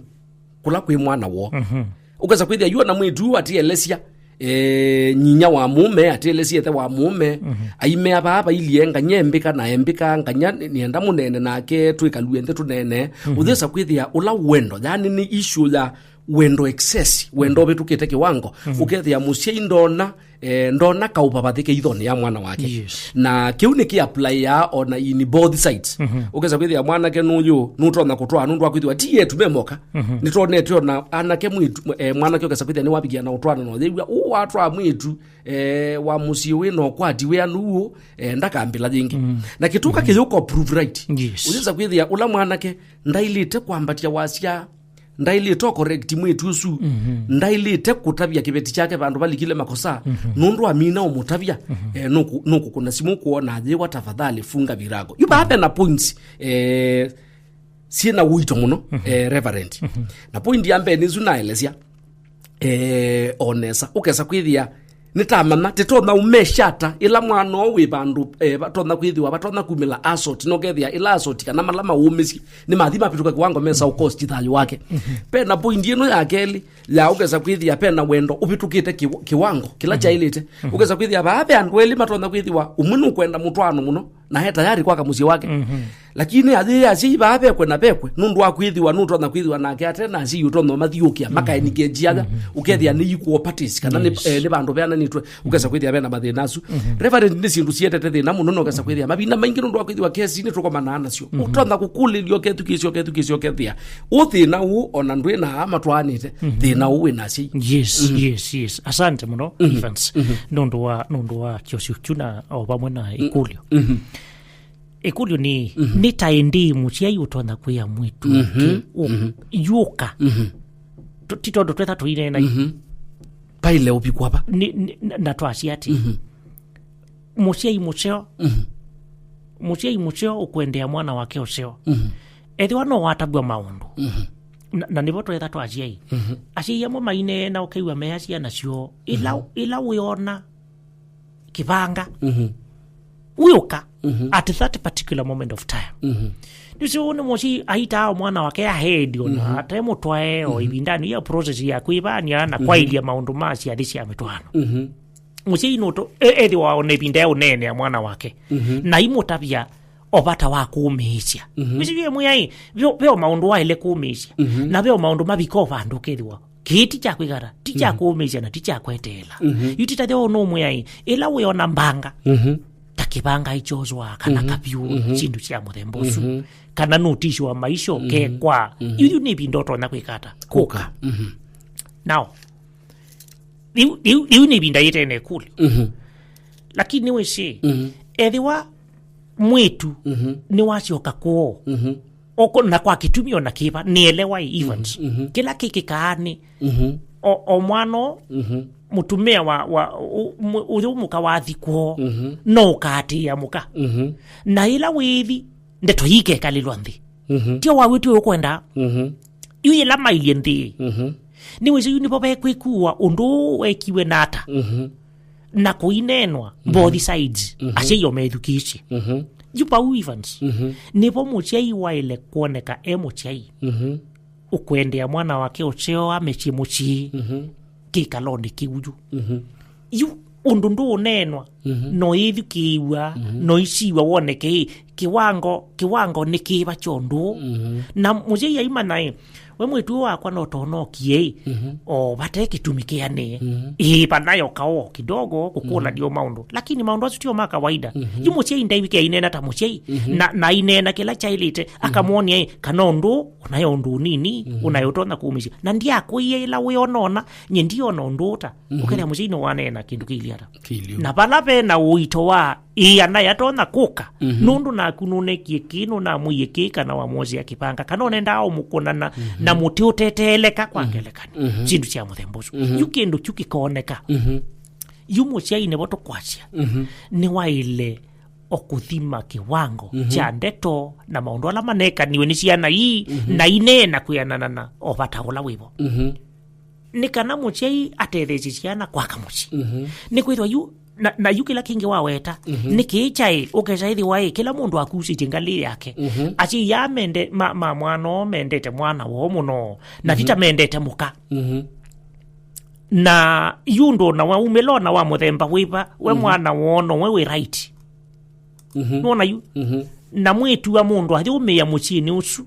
kũla kwĩ mwana woo. Mhm. Ũkesa kwĩthĩa yu ona mwĩĩtu ũyũ atielesya, eh, nyinya wa mũũme, atielesya ĩthe wa mũũme, mhm, aimea vaa vailyĩ nganya embĩka na embĩka, nganya nĩ-, nĩenda mũneene nake, twĩkalw'e nthĩ tũneene. Mhm. Ũthĩsa kwĩthĩa ũla wendo, yani nĩ issue ya wendo excess, wendo ũvĩtũkĩte kĩwango. Mhm. Ũkethĩa mũsyai ndona, eh, ndona kaũvavathĩke ithonĩ ya mwana wake. Yes. Na kĩu nĩ kĩaplayaa ona in both sides. Mhm. Ũkesa kwĩthĩa mwanake nũyũ nũtonya kũtwaa nũndũ wa kwĩthĩwa ti eetu memoka. Mhm. Nĩtwonete ona anake mwĩĩtu, eh, mwanake ũkesa kwĩthĩa nĩwavikia na ũtwana na ũyĩw'a ũũ watwaa mwĩĩtu, eh, wa mũsyĩ wĩ na ũkwati wĩa nũũ, eh, ndakambĩla yĩngĩ. Mhm. Na kĩtũka, mhm, kĩyũka prove right. Yes. Ũyĩsa kwĩthĩa ũla mwanake ndailĩte kwambatya wasya, ndailĩte o correct mwĩĩtu ũsu, mhm, ndailĩte kũtavya kĩveti kyake vandũ valikile makosa, mhm, nũndũ amina ũmũtavya, mhm, eh, nũkũ-, nũkũkũna simũ kwona yĩwa, tafadhali funga virago. Yu vaa, mhm, vena points, eh, syĩ na ũito mũno, mhm, eh, Reverend. Mhm. Na point ya mbee nĩsu naelesya, eh, o nesa. Ũkesa kwĩthĩa Nĩtamanya tĩtonya ũmeshata ĩla mwana ũũ wĩ vandũ, eh, vatonya kwĩthĩwa, vatonya kumĩla assault, nokethĩa ĩla assault kana mala maũmĩsye nĩ mathi mavĩtũka kĩwango mesa ũkosti thayũ wake. Pena point ĩno ya kelĩ ya ũkesa kwĩthĩa pena wendo ũvĩtũkĩte kĩ-, kĩwango kĩla kyaĩlĩte. Ũkesa kwĩthĩa vaa ve andũ elĩ matonya kwĩthĩwa ũmwe nũkwenda mũtwaano mũno na e tayari kwaka mũsyĩ wake. Lakini athĩ asyai vaa vekwe na vekwe, nũndũ wa kwĩthĩwa nũtonya kwĩthĩwa nake ate na asyai ũtonya mathiũkĩa makaenike njiaga, ũkethĩa nĩ equal parties, kana nĩ, eh, nĩ vandũ veananĩtwe, ũkesa kwĩthĩa vena mathĩna asu. Reverend, nĩ syĩndũ sietete thĩna mũno, na ũkesa kwĩthĩa mavinda maingĩ nũndũ wa kwĩthĩwa kesi nĩ tũkomanaa nasyo. Ũtonya kũkũlĩlya ũkethukĩsya, ũkethukĩsya, ũkethĩa ũthĩna ũũ ona ndwĩ na aa matwaanĩte, thĩna ũũ wĩ na asyai. Yes, yes, yes. Asante mũno, Evans. Nũndũ wa, nũndũ wa kĩosio kyu na o vamwe na ĩkũlyo. Ĩkũlyo nĩ, nĩ ta ĩndĩ mũsyai ũtonya kwĩa mwĩĩtu wake, ũ-, yũka. Tu-, ti tondũ twetha tũineena. Paile ũvikwa va? Nĩ, nĩ, na, na twasya atĩ, mũsyai mũseo, mũsyai mũseo ũkwendea mwana wake ũseo. Ethĩwa no watavw'a maũndũ. Na, na nĩvo twetha twa asyai. Asyai amwe maineena ũkew'a measya nasyo. Ĩla, ĩla wĩona kĩvanga. Wĩũka at that particular moment of time. Nĩsĩ ũũ nĩ mũsyai aitaa o mwana wake ahead ona ate mũtwae o ĩvindanĩ ya process ya kwĩvania na kwaĩlya maũndũ ma syathĩ sya mĩtwaano. Mũsyai nũtũ, e-, ethĩwa ona ĩvinda ya ũneenea mwana wake. Na imũtavya o vata wa kũũmĩĩsya. Wĩsĩ yĩ mwĩai, ve, ve o maũndũ waĩle kũũmĩĩsya. Na ve o maũndũ mavika o vandũ ũkethĩwa kĩĩ ti kya kwĩkata, ti kya kũũmĩĩsya na ti kya kweteela. Yu ti ta theo no mwĩai, ĩla wĩona mbanga, ta kĩvanga ichoswa kana kavyũ, syĩndũ sya mũthemba ũsu, kana nũtisi wa maisha ũkekwa. Yu, yu nĩ ĩvinda ũtonya kwĩkata. Kũka. Now, rĩu, rĩu, rĩu nĩ ĩvinda yĩtene kũlyo. Lakini wĩsĩ, ethĩwa mwĩĩtu nĩwasyoka kwoo, oko na kwa kĩtumi ona kĩva, nĩelewa, Evans. Kĩla kĩkĩkaa nĩ, o, o mwana o, mũtumĩa wa, wa, ũ-, mũ-, ũyũ mũka wathi kwoo, no ũkaatĩĩa mũka. Na ĩla wĩthi, ndeto ii ikekalĩlwa nthĩ. Tio wawĩtw'e ũkwenda. Yu yĩla mailyĩ nthĩ. Nĩwĩsĩ yu nĩvo vekwĩkuwa ũndũ ũũ wekiwe na ata. Na kũineenwa both sides. Asyai o methukĩĩsye. Yu vau, Evans, nĩvo mũsyai waĩle kwoneka e mũsyai. Ũkwendea mwana wake ũseo amesye mũsyĩ kĩkalonĩ kĩu yu. Yu ũndũ ndũũneenwa, no ĩthukĩĩw'a, no isiwa woneke ĩ, kĩwango, kĩwango nĩ kĩva kya ũndũ. Na mũsyai aimanya ĩ, we mwĩĩtu ũũ wakwa no tonokie ĩ, o vate kĩtumi kĩanĩe. Ĩ, vanayoka o kidogo kũkũlania o maũndũ. Lakini maũndũ asu tio ma kawaida. Yu mũsyai ndaiwĩke aineena ta mũsyai, na, na aineena kĩla kyaĩlĩte, akamwonia ĩ, kana ũndũ ũnayo ũndũ ũnini, ũnayo ũtonya kũũmĩsya. Na ndiakũie ĩla wĩonona, nye ndiona ũndũ ũta. Ũkethĩa mũsyai nĩwaneena kĩndũ kĩilyĩ ata. Kĩilyĩ. Na vala ve na ũito wa ĩana yatonya kũka, nũndũ naku nũnekie kĩĩ, nũnamwĩie kĩĩ, kana wamwosea kĩvanga, kana ũnendaa ũmũkũna na, na mũtĩ ũteteeleka kwa ngelekany'o. Syĩndũ sya mũthemba ũsu. Yu kĩndũ kyu kĩkoneka. Yu mũsyai nĩvo tũkwasya. Nĩwaĩle o kũthima kĩwango kya ndeto na maũndũ ala manekaniwe nĩ syana ii, na ineena kwĩanana na o vata ũla wĩvo. Nĩ kana mũsyai atetheesye syana kwaka mũsyĩ. Nĩkwĩthwa yu, na, na yu kĩla kĩngĩ waweta, nĩ kĩĩ kyaĩ, ũkesa ĩthĩwa ĩ, kĩla mũndũ akusĩtye ngalĩ yake. Asyai aa mende, ma, ma mwana oo mendete mwana woo mũno, na ti ta mendete mũka. Na yu ũndũ ona waumĩla ona wa mũthemba wĩva, we mwana woo nowe wĩ right. Nũona yu? Na mwĩĩtu wa mũndũ athi ũmĩa mũsyĩnĩ ũsu.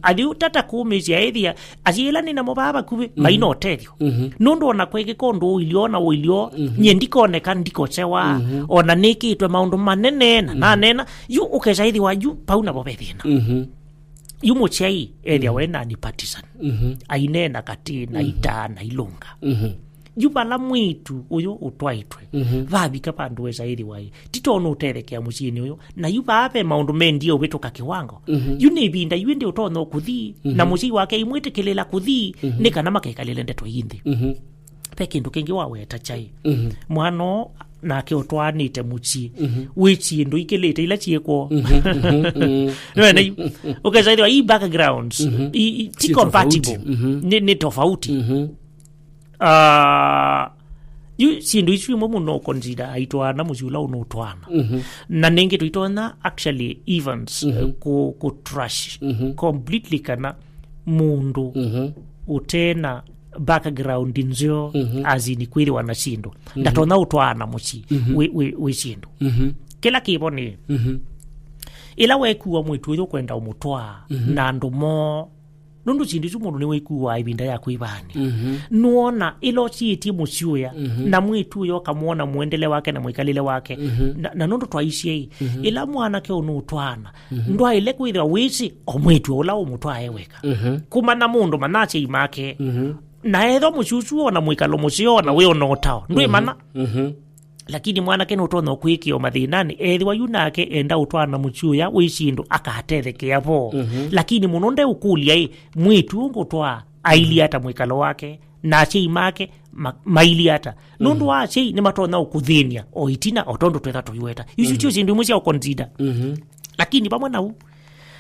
Athi ũtata kũũmĩsya ethĩa, asyai ĩla nĩ namo vaa vakuvĩ, maina ũtethyo. Nũndũ ona kwekĩka ũndũ ũilyo na ũilyo, nyie ndikoneka ndikosewa, ona nĩkĩtwe maũndũ manene na nanena, yu ũkesa ĩthĩwa yu pau navo ve thĩna. Yu mũsyai ethĩa we nani partisan. Aineena katĩ na itaa na ilũnga. Yu vala mwĩĩtu ũyũ ũtwaĩtwe, vavika vandũ wesa ĩthĩwa ĩ, ti tondũ ũtethekea mũsyĩnĩ ũyũ, na yu vaa ve maũndũ mendie ũvĩtũka kĩwango. Yu nĩ ĩvinda yu ĩndĩ ũtonya kũthi, na mũsyai wake imwĩtĩkĩlĩla kũthi, nĩ kana makekalĩle ndeto ii nthĩ. Ve kĩndũ kĩngĩ waweta kyaĩ. Mwana ũũ nake ũtwaanĩte mũsyĩ. Wĩ syĩndũ ikĩlĩte ila syĩkwoo. Nĩwene yu, ũkesa ĩthĩwa ii backgrounds, i, i, ti compatible. Nĩ, nĩ tofauti. Ah, Yu syĩndũ isu imwe mũndũ no consider aitwaana mũsyĩ ũla ũnũtwaana. Mhm. Na nĩngĩ tũitonya actually Evans, mhm, eh, ku, ku trash, mhm, completely kana mũndũ, mhm, ũtena background nzeo, mhm, as in kwĩthĩwa na syĩndũ. Mhm. Ndatonya ũtwaana mũsyĩ, mhm, wĩ, wĩ, wĩ syĩndũ. Mhm. Kĩla kĩvo nĩ, mhm, ĩla wekua mwĩtu ũyũ kwenda ũmũtwaa, mhm, na andũ moo, nũndũ syĩndũ isu mũndũ nĩwĩkuaa ĩvinda ya kwĩvaany'a. Mhm. Nũona ĩla ũsiĩtye mũsyĩ ũya, mhm, na mwĩtu ũya ũkamwona mũendele wake na mwĩkalĩle wake. Mhm. Na, na nũndũ twaisye ĩ, mhm, ĩla mwanake ũnũtwaana, mhm, ndwaĩle kwĩthĩwa wĩsĩ o mwĩtu ũla ũmũtwae weka. Mhm. Kumana mũndũ mana asyai make. Mhm. Na ethwa mũsyĩ ũsu ona mwĩkalo mũseo ona wĩ ona ũtao. Ndwĩmana. Mhm. Mhm. Lakini mwanake nũtonya kwĩkĩwa mathĩnanĩ, ethĩwa yu nake enda ũtwaana mũsyĩ ũya wĩ syĩndũ akatethekea vo. Mhm. Lakini mũno ndeũkũlya ĩ, mwĩtu ũngũtwaa ailyĩ ata mwĩkalo wake, na asyai make ma-, mailyĩ ata. Nũndũ, mhm, wa asyai nĩmatonya ũkũthĩny'a o ĩtina, o tondũ twetha tũiweta. Isu, mhm, tyo syĩndũ imwe sya ũconsider. Mhm. Lakini vamwe na ũu,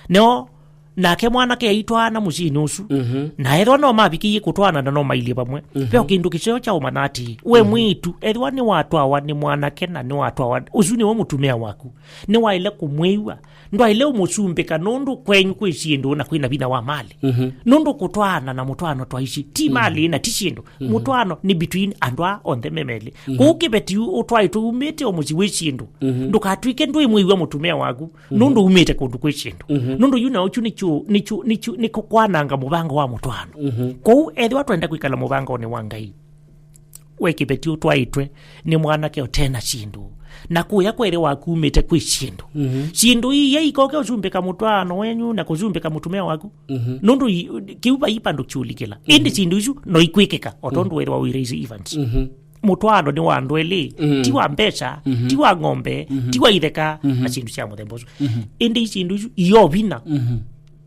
neo nake mwanake aitwaana mũsyĩnĩ ũsu. Mhm. Na ethwa no mavikĩie kũtwaana na no mailyĩ vamwe. Mhm. Ve o kĩndũ kĩseo kya ũmanya atĩĩ, we, mhm, mwĩĩtu, ethwa nĩwatwawa nĩ mwanake na nĩwatwawa, ũsu nĩwe mũtumĩa waku, nĩwaĩle kũmwĩw'a. Ndwaĩle ũmũsumbĩka nũndũ kwenyu kwĩ syĩndũ na kwĩna vinya wa malĩ. Mhm. Nũndũ kũtwaana na mũtwaano twaisye ti, mhm, malĩ na ti syĩndũ. Mhm. Mũtwaano nĩ between andũ aa onthe me melĩ. Mhm. Kũu kĩveti ũtwaĩtwe umĩte o mũsyĩ wĩ syĩndũ. Mhm. Ndũkatw'ĩke ndwĩmwĩw'a mũtumĩa waku. Mhm. Nũndũ umĩte kũndũ kwĩ syĩndũ. Mhm. Nũndũ yu na ũkyu nĩkyo, nĩkyo, nĩkyo, nĩ kwananga mũvango wa mũtwaano. Mhm. Kwoou ethĩwa twenda kwĩkala mũvangonĩ wa Ngai, we kĩveti ũtwaĩtwe nĩ mwanake ũte na syĩndũ, na kũya kwere waku umĩte kwĩ syĩndũ. Mhm. Syĩndũ ii ikoke ũsumbĩka mũtwaano wenyu na kũsumbĩka mũtumĩa waku. Mhm. Nũndũ i-, kĩu vai vandũ kyũlikĩla. Mhm. Ĩndĩ syĩndũ isu no ikwĩkĩka, o tondũ, mhm, wethĩwa wĩ raisi Evans. Mhm. Mũtwaano nĩ wa andũ elĩ, mm, ti wa mbesa, mhm, ti wa ng'ombe, mhm, ti wa itheka, mhm, na syĩndũ sya mũthemba ũsu. Mhm. Ĩndĩ syĩndũ isu iyo vinya. Mhm.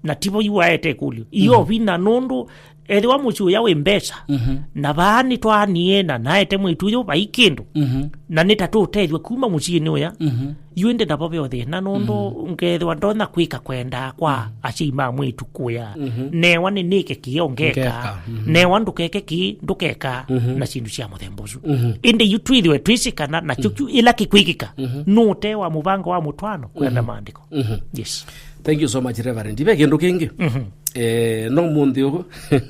Na tivo yu waete ĩkũlyo. Iyo, mhm, vinya nũndũ ethĩwa mũsyĩ ũya wĩ mbesa, mhm, na vaa nĩtwaanie na naete mwĩĩtu ũyũ vai kĩndũ, mhm, na nĩtatũtethw'a kuma mũsyĩnĩ ũya, mhm. Yu ĩndĩ navo ve ũthĩna nũndũ, mm, ngethĩwa ndonya kwĩka kwenda kwa, mm, asyai ma mwĩĩtu kũya. Mhm. Newa nĩ nĩke kĩĩ ũngeka. Ngeka, mhm. Newa ndũkeke kĩĩ ndũkeka, mhm, na syĩndũ sya mũthemba ũsu. Mhm. Ĩndĩ yu twĩthĩwe twĩsĩ kana nakyo, mhm, kyu ĩla kĩkwĩkĩka, mhm, nũte wa mũvango wa mũtwaano kwenda, mhm, maandĩko. Mhm. Yes. Thank you so much, Reverend. Ve kĩndũ kĩngĩ. Mhm. Eh, no mũnthĩ ũũ,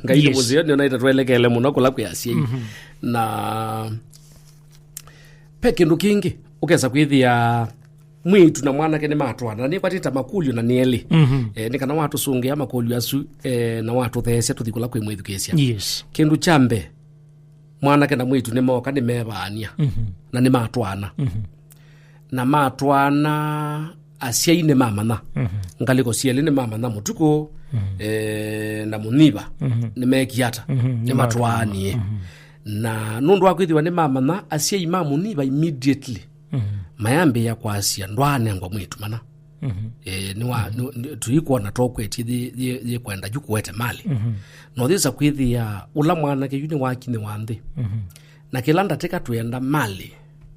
Ngai nĩ, yes, mũseo, nĩonaĩte twelekele mũno kũla kwĩ asyai. Mhm. Na ve kĩndũ kĩngĩ, ũkesa kwĩthĩa mwĩĩtu na mwanake nĩmatwaana, na nĩkwatĩte makũlyo na nĩ elĩ. Mhm. Eh, nĩ kana watũsũngĩa makũlyo asu, eh, na watũtheesya tũthi kũla kwĩ mwĩthukĩĩsya. Yes. Kĩndũ kya mbee, mwanake na mwĩĩtu nĩmooka, nĩmeevaany'a, mhm, na nĩmatwaana. Mhm. Na matwaana, asyai nĩmamanya. Mhm. Ngalĩko syelĩ nĩmamanya mũtukũ, mhm, eh, na mũnyiva, mhm, nĩmeekie ata? Mhm. Nĩmatwaanie. Mhm. Na nũndũ wa kwĩthĩwa nĩmamanya, asyai ma mũnyiva immediately, mhm, mayambĩĩa kwasya, "Ndwaanengwa mwĩĩtu mana." Mhm. Eh, nĩwa-, mhm, nĩ-, nĩ-, tũikwona tokwetye yĩ-, yĩ-, yĩkwenda yu kũete malĩ. Mhm. Na ũthĩsa kwĩthĩa ũla mwanake yu nĩwakinyĩwa nthĩ. Mhm. Na kĩla ndatĩka twĩenda malĩ,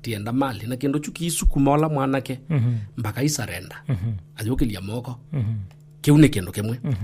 tienda malĩ. Na kĩndũ kyu kĩisukuma ũla mwanake, mhm, mpaka aisarenda. Mhm. Ayũkĩlya moko. Mhm. Kĩu nĩ kĩndũ kĩmwe. Mhm.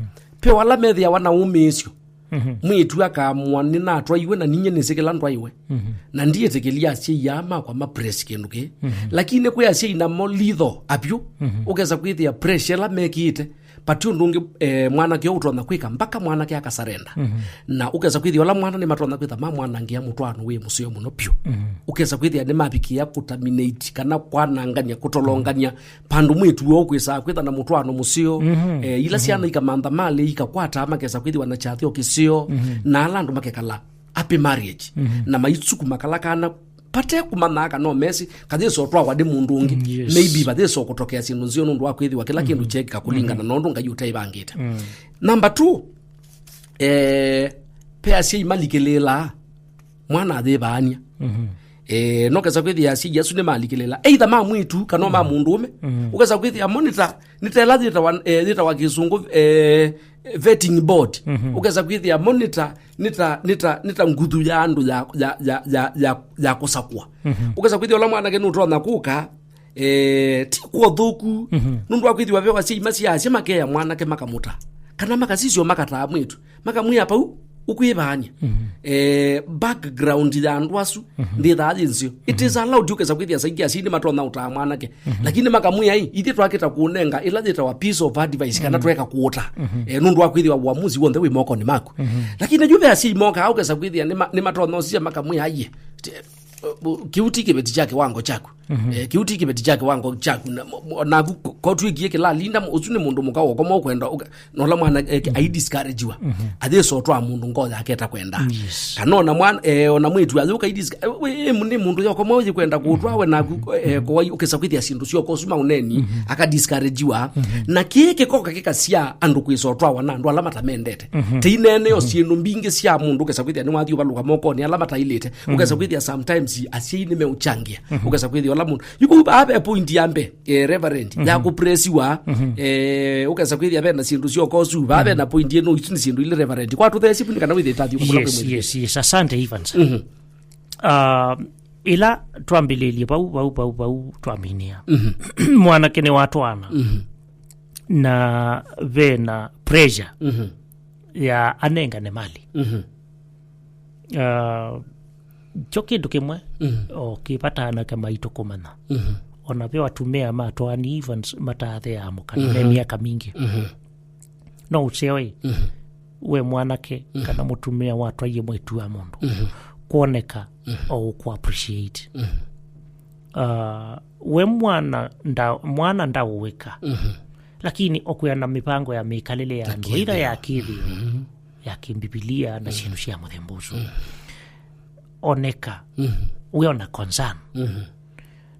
Ve ala methĩawa na ũmĩĩsyo. Mhm. Mwĩĩtu akaamũa, "Nĩnatwaiwe na ninyie nĩsĩ kĩla ndwaiwe." Mhm. Na ndiĩtĩkĩlya asyai aa makwa ma press kĩndũ kĩĩ. Mhm. Lakini kwĩ asyai namo litho apyu, mhm, ũkesa kwĩthĩa pressure ĩla mekĩĩte, vati ũndũ ũngĩ, eh, mwanake ũũ ũtonya kwĩka, mpaka mwanake akasarenda. Mhm. Na ũkesa kwĩthĩa ũla mwana nĩmatonya kwĩtha mamwanangĩa mũtwaano wĩ mũseo mũno vyũ. Mhm. Ũkesa kwĩthĩa nĩmavikĩa kũterminate kana kwanangany'a, kũtolongany'a, vandũ mwĩĩtu woo kwĩsaa kwĩtha na mũtwaano mũseo. Mhm. Eh, ila, mhm, syana ikamantha malĩ, ikakwataa, makesa kwĩthĩwa na kyathyo kĩseo, mhm, na ala andũ makekala happy marriage. Mhm. Na maisukuma kala kana vate kũmanya kana no mesi, kathĩsa ũtwawa nĩ mũndũ ũngĩ. Mm, yes. Maybe vathĩsa kũtokea syĩndũ nzeo nũndũ wa kwĩthĩwa kĩla kĩndũ, mhm, kyekĩka kũlingana, mhm, na ũndũ Ngai ũteĩvangĩte. Mm. Number two, eh, ve asyai malikĩlĩĩlaa mwana ayĩvaany'a. Mhm. Eh, nokesa kwĩthĩa asyai asu nĩmalikĩlĩĩla, either ma mwĩĩtu kana ma, mhm, mũndũũme. Mhm. Ũkesa kwĩthĩa mo nĩta, nĩta ĩla yĩtawa, eh, yĩtawa kĩsũngũ, eh, vetting board. Mhm. Ũkesa kwĩthĩa mo nĩta, nĩta, nĩta, nĩta nguthu ya andũ ya, ya, ya, ya, ya, ya kũsakũa. Mhm. Ũkesa kwĩthĩa ũla mwanake nũtonya kũka, eh, ti kwa ũthũku. Mhm. Nũndũ wa kwĩthĩwa ve asyai masyaasya makeya mwanake makamũta. Kana makasisya makataa mwĩĩtu. Makamwĩa vau, Ũkwĩvaany'a. Mhm. Eh, background ya andũ asu, mhm, ndĩthaa yĩ nzeo. It is allowed, ũkesa kwĩthĩa saingĩ asyai nĩmatonya ũtaa mwanake. Mhm. Lakini makamwĩa, "Ĩ, ithyĩ twakĩta kũũnenga ĩla yĩtawa piece of advice, kana, mhm, tweka kũũta." Mhm. Eh, nũndũ wa kwĩthĩwa uamuzi w'onthe wĩ mokonĩ maku. Mhm. Lakini na yu ve asyai mokaa, ũkesa kwĩthĩa nĩma-, nĩmatonya ũsia makamwĩa, "Aiye, te-, kĩu ti kĩveti kya kĩwango kyaku." Mhm. Eh, kĩu ti kĩveti kya kĩwango kyaku. Na mo-, mo-, naku ko-, kotwĩkie kĩlalinda, mo-, ũsu nĩ mũndũ mũka wokoma ũkwenda ũka-, na ũla mwana, eh, mhm, aidiscouragiwa. Mhm. Athĩsa ũtwaa mũndũ ngoo yake ĩtakwenda. Yes. Kana ona mwana, eh, ona mwĩtu athĩ ũkaidis-, eh, we, eh, nĩ mũndũ yokoma ũyĩkwenda kũtwaa we naku, eh, mhm, kowai ũkesa kwĩthĩa syĩndũ syoko ũsu maũneni, mhm, akadiscouragiwa. Mhm. Na kĩĩ kĩkoka kĩkasya andũ kwĩsa ũtwawa na andũ ala matamendete. Mhm. Teinene yo, mhm, syĩndũ mbingĩ sya mũndũ ũkesa kwĩthĩa nĩwathi ũvalũka mokonĩ ala matailĩte. Mhm. Ũkesa kwĩthĩa sometimes asyai nĩmeũchangia. Mhm. Ũkesa kwĩthĩa ũla mũndũ. Yuko vaa ve point ya mbee, eh, Reverend, ya, mhm, kũpresiwa, mhm, eh, ũkesa kwĩthĩa ve na syĩndũ sya ũkosu, vaa ve, mhm, na point ĩno, isu nĩ syĩndũ ile Reverend. Kwa tũthesi puni kana wĩthĩe tathi ũkũla. Yes, kwĩ mwĩthĩ. Yes, yes. Asante, Evans. Mhm. Ah, ĩla twambĩlĩlye vau, vau, vau, vau twaminia. Mhm. Mwanake nĩ wa twana. Mhm. Na ve na pressure, mhm, ya anengane mali. Mhm. Ah, kyo kĩndũ kĩmwe, mhm, o kĩvataa anake maitũ kũmanya. Mhm. Ona ve atumĩa ma twaani Evans mataatheaa mũkana, mhm, me myaka mingĩ. Mhm. No ũseo ĩ, mhm, we mwanake, mhm, kana mũtumĩa watwaie mwĩtu wa mũndũ, mhm, kwoneka, mhm, o ũkũ appreciate. Mhm. Ah, we mwana nda-, mwana ndaũwĩka. Mhm. Lakini okwĩa na mĩvango ya mĩkalĩle ya, ya andũ, either ya kĩthĩo, kĩthĩo, mhm, ya kĩmbibilia na, mhm, syĩndũ sya mũthemba ũsu. Mhm. Oneka, mhm, wĩ ona concern. Mhm.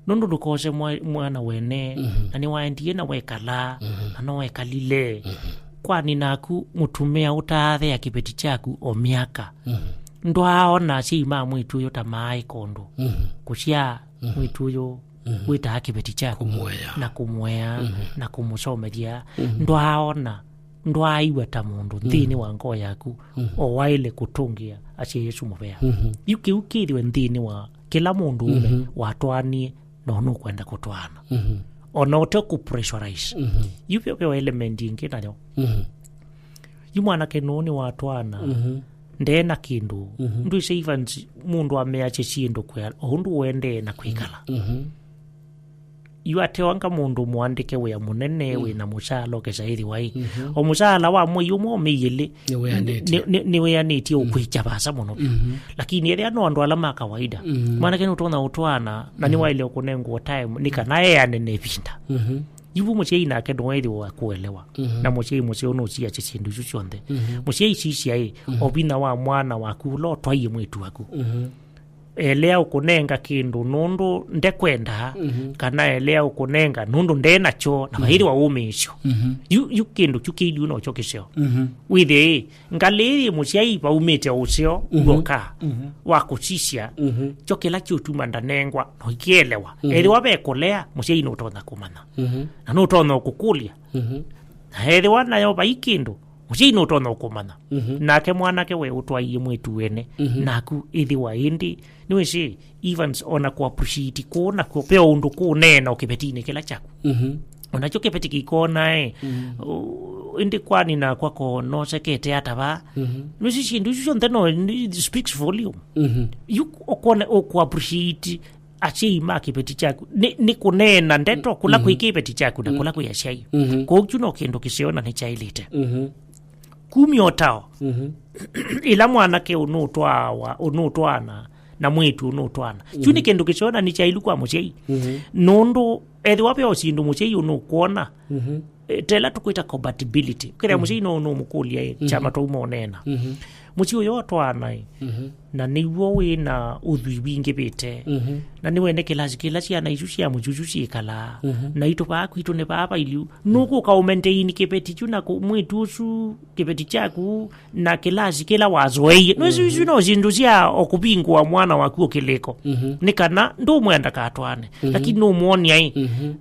Nũndũ ndũkose mwa-, mwana wene, mhm, na nĩwaendie na wekala, mhm, na no wekalile. Mhm. Kwani naku mũtumĩa ũtaathea kĩveti kyaku o myaka. Mhm. Ndwaaona asyai ma mwĩtu ũyũ ta maaĩka ũndũ, mhm, kũsyaa, mhm, mwĩtu ũyũ, mhm, wĩtaa kĩveti kyaku, kũmũea, na kũmũea, mhm, na kũmũsomethya. Mhm. Ndwaaona, ndwaaĩw'a ta mũndũ, mhm, nthĩnĩ wa ngoo yaku, mhm, o waĩle kũtũngĩa asyai asu mũvea. Mhm. Yu kĩu kĩthĩwe nthĩnĩ wa kĩla mũndũ ũme, mhm, watwaanie na ũnũkwenda kũtwaana. Mhm. Ona ũte kũpressurize. Mhm. Yu vyo, vyo element ĩngĩ nayo. Mhm. Yu mwanake nũũ nĩwatwaana, mhm, ndee na kĩndũ. Mhm. Ndwĩsĩ Evans mũndũ ameasya syĩndũ kwĩa o ũndũ ũendee na kwĩkala. Mhm. Yu atewanga mũndũ mũandĩke wĩa mũnene, mm, wĩ na mũsaala ũkesa ĩthĩwa ĩ. Mhm. O mũsaala wa mwei ũmwe o mĩi ĩlĩ nĩwĩanĩtye, nĩ-, nĩ-, nĩwĩanĩtye, mm, ũkwĩkya vaasa mũno vyũ. Mhm. Lakini ethĩa no andũ ala ma kawaida. Mhm. Mwanake nũtonya ũtwaana, na, mhm, nĩwaĩle kũnengwa time nĩ kana eane na ĩvinda. Mhm. Yu vu mũsyai nake ndũethĩwa wa kũelewa. Mhm. Na mũsyai mũseo nũsiasya syĩndũ isu syonthe. Mhm. Mũsyai sisya ĩ, mhm, o vinya wa mwana waku ũla ũtwaie mwĩĩtu waku. Mhm. Elea ũkũnenga kĩndũ nũndũ ndekwenda, mhm, kana elea ũkũnenga nũndũ nde nakyo, na, mhm, vaĩthĩwa wũmĩĩsyo. Mhm. Yu, yu kĩndũ kyu kĩiliu nokyo kĩseo. Mhm. Wĩthĩe ĩ, ngalĩ ĩĩ mũsyai vaumĩte ũseo, mhm, w'oka, mhm, wa kũsisya, mhm, kyo kĩla kĩũtuma ndanengwa, no ikĩelewa. Mhm. Ethĩwa ve kũlea, mũsyai nũtonya kũmanya. Mhm. Na nũtonya ũkũkũlya. Mhm. Na ethĩwa nayo vai kĩndũ, mũsyai nũtonya ũkũmanya. Mhm. Nake mwanake we ũtwaie mwĩĩtu wene, mhm, naku ĩthĩwa ĩndĩ, nĩwĩsĩ, Evans, ona kũ appreciate kũũ nakw'o, ve ũndũ kũũneena o kĩvetinĩ kĩla kyaku. Mhm. Onakyo kĩveti kĩkonae, mhm, ũ-, ĩndĩ kwani nakwa ko nosekete ata vaa? Mhm. Nĩwĩsĩ syĩndũ isu syonthe no, it speaks volume. Mhm. Yu ũkone, ũkũ appreciate asyai ma kĩveti kyaku. Nĩ, nĩ kũneena ndeto kũla, mhm, kwĩ kĩveti kyaku na, mhm, kũla kwĩ asyai. Mhm. Kwoou kyu no kĩndũ kĩseo na nĩkyaĩlĩte. Mhm. Kumya ũtao. Mhm. Ĩla mwanake ũnũtwaawa, ũnũtwaana, na mwĩĩtu ũnũtwaana. Kyu nĩ, mhm, kĩndũ kĩseo na nĩkyaĩlu kwa mũsyai. Mhm. Nũndũ ethĩwa ve o syĩndũ mũsyai ũnũkwona, mhm, eh, ta ĩla tũkwĩta compatibility. Ũkethĩa, mhm, mũsyai no ũnũmũkũlya ĩ, mhm, kyama twauma ũneena. Mhm. Mũsyĩ ũyũ ũtwaana ĩ, mhm, na nĩw'o wĩ na ũthwii wingĩvĩte. Mhm. Na nĩwene kĩlasi kĩla syana isu sya mũsyĩ ũsu syĩkalaa. Mhm. Naitũ vaa kwitũ nĩ vaa vailiu. Nũkũka ũmaintain kĩveti kyu na kũ-, mwĩĩtu ũsu kĩveti kyaku na kĩlasi kĩla wazoeie. Nĩwĩsĩ, mhm, isu no syĩndũ sya o kũvingũa mwana waku o kĩlĩko. Mhm. Nĩ kana ndũmwenda katwaane. Mhm. Lakini nũmwonia ĩ. Mhm.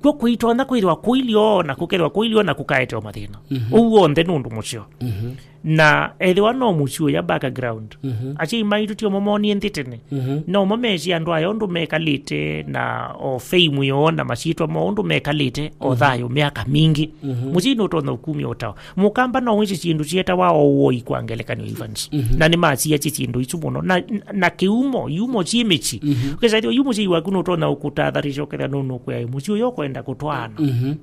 Kw'o kũitonya kwĩthĩwa kũilyo na kũkethĩwa kũilyo na kũkaetewa mathĩna. Mhm. Ũu w'onthe nĩ ũndũ mũseo. Mhm. Na ethĩwa no mũsyĩ ũya background, mhm, asyai maitũ tio momonie nthĩ tene. Mhm. No mo meesĩ andũ aya ũndũ mekalĩte na o fame yoo na masyĩtwa moo ũndũ mekalĩte o, mhm, thayũ myaka mingĩ. Mhm. Mũsyai nũtonya ũkumya ũtao. Mũkamba no wĩsĩ syĩndũ syetawa o woi kwa ngelekany'o Evans. Mhm. Na nĩmasiasye syĩndũ isu mũno. Na, na kĩumo, iumo syĩ mĩsyĩ. Mhm. Ũkesa ethĩwa yu mũsyai waku nũtonya ũkũtatharisha ũkethĩa nũnũkwĩa mũsyĩ ũyũ ũkwenda kũtwaana. Mhm.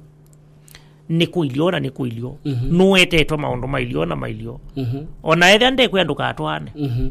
Nĩ kũilyo na nĩ kũilyo. Mhm. Nũetetwe maũndũ mailyo na mailyo. Mhm. Ona ethĩa ndekwĩa ndũkatwaane. Mhm.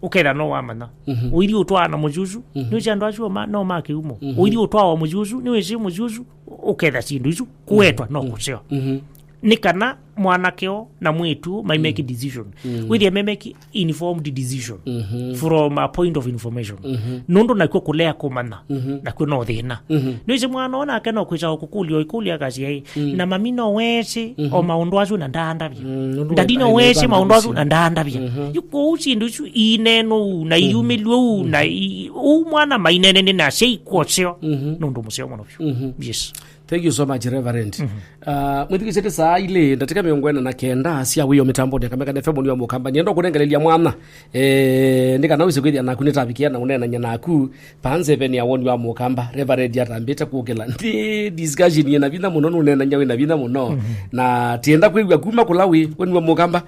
Ũketha no wamanya. Mhm. Ũithi ũtwaana mũsyĩ ũsu, mhm, nĩwĩsĩ andũ asu ma, no ma kĩumo. Mhm. Ũithi ũtwawa mũsyĩ ũsu, nĩwĩsĩ mũsyĩ ũsu, ũketha syĩndũ isu, kũetwa no, mhm, kũseo. Mhm. Nĩ kana mwanake o na mwĩĩtu mai, mm, make decision. Mm. Wĩthĩe me make informed decision, mhm, from a point of information. Mhm. Nũndũ nakw'o kũlea kũmanya, mhm, nakw'o no thĩna. Mhm. Nĩwĩsĩ mwana ũũ nake no kwĩsa o kũkũlya o ikũlya akasya ĩ, mm, na mami no wesĩ, mhm, o maũndũ asu na ndaandavya. Mm, nũndũ Ndadi no wesĩ maũndũ asu na ndaandavya. Mhm. Yu kwoou syĩndũ isu iineenwa ũu na, mhm, iyumĩlw'e ũu na, mhm, i-, ũu mwana mainene nĩ na asyai kwoseo. Mhm. Nũndũ mũseo mũno vyũ. Mhm. Yes. Thank you so much, Reverend. Mhm. Uh, mwĩthukĩsye nĩ saa ilĩ ndatĩka mĩongo ĩna na kenda sya wĩo mĩtambonĩ ya Kamekana F M nĩ wa Mũkamba. Nĩenda kũnengelelya mwana, eh, nĩ kana wĩse kwĩthĩa naku nĩtavikĩa na ũneenany'a naku. Panze veni ya woni wa Mũkamba, Reverend atambĩte kũkĩla. Nĩ discussion yĩna vinya mũno, nũneenany'a wĩna vinya mũno. Mhm. Na tienda kwĩw'a kuma kũla wĩ, woni wa Mũkamba.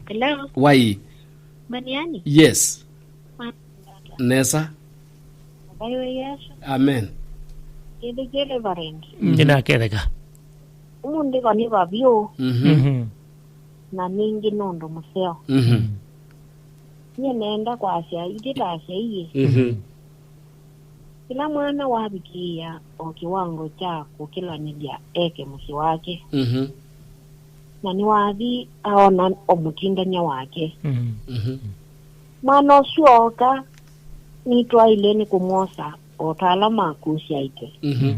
Hello. Wai. Maniani? Yes. Ma- Nesa. Ngai wa Yesu. Amen. Kĩthĩkĩe Reverend. Mm. Nĩnaketheka. Ũmũnthĩ ko nĩ vavyũ. Mhm. Mhm. Na ningĩ nũndũ mũseo. Mhm. Nyie nenda kwasya, ithyĩ ta asyai. Mhm. Kĩla mwana wavikĩĩa o kĩwango kya kũkĩlanĩlya eke mũsyĩ wake. Mhm. Na nĩwathi aona o mũtindany'a wake. Mhm. Mhm. Mwana ũsu ooka, nĩtwaĩle nĩ kũmwosa o ta ala makusyaĩte. Mhm.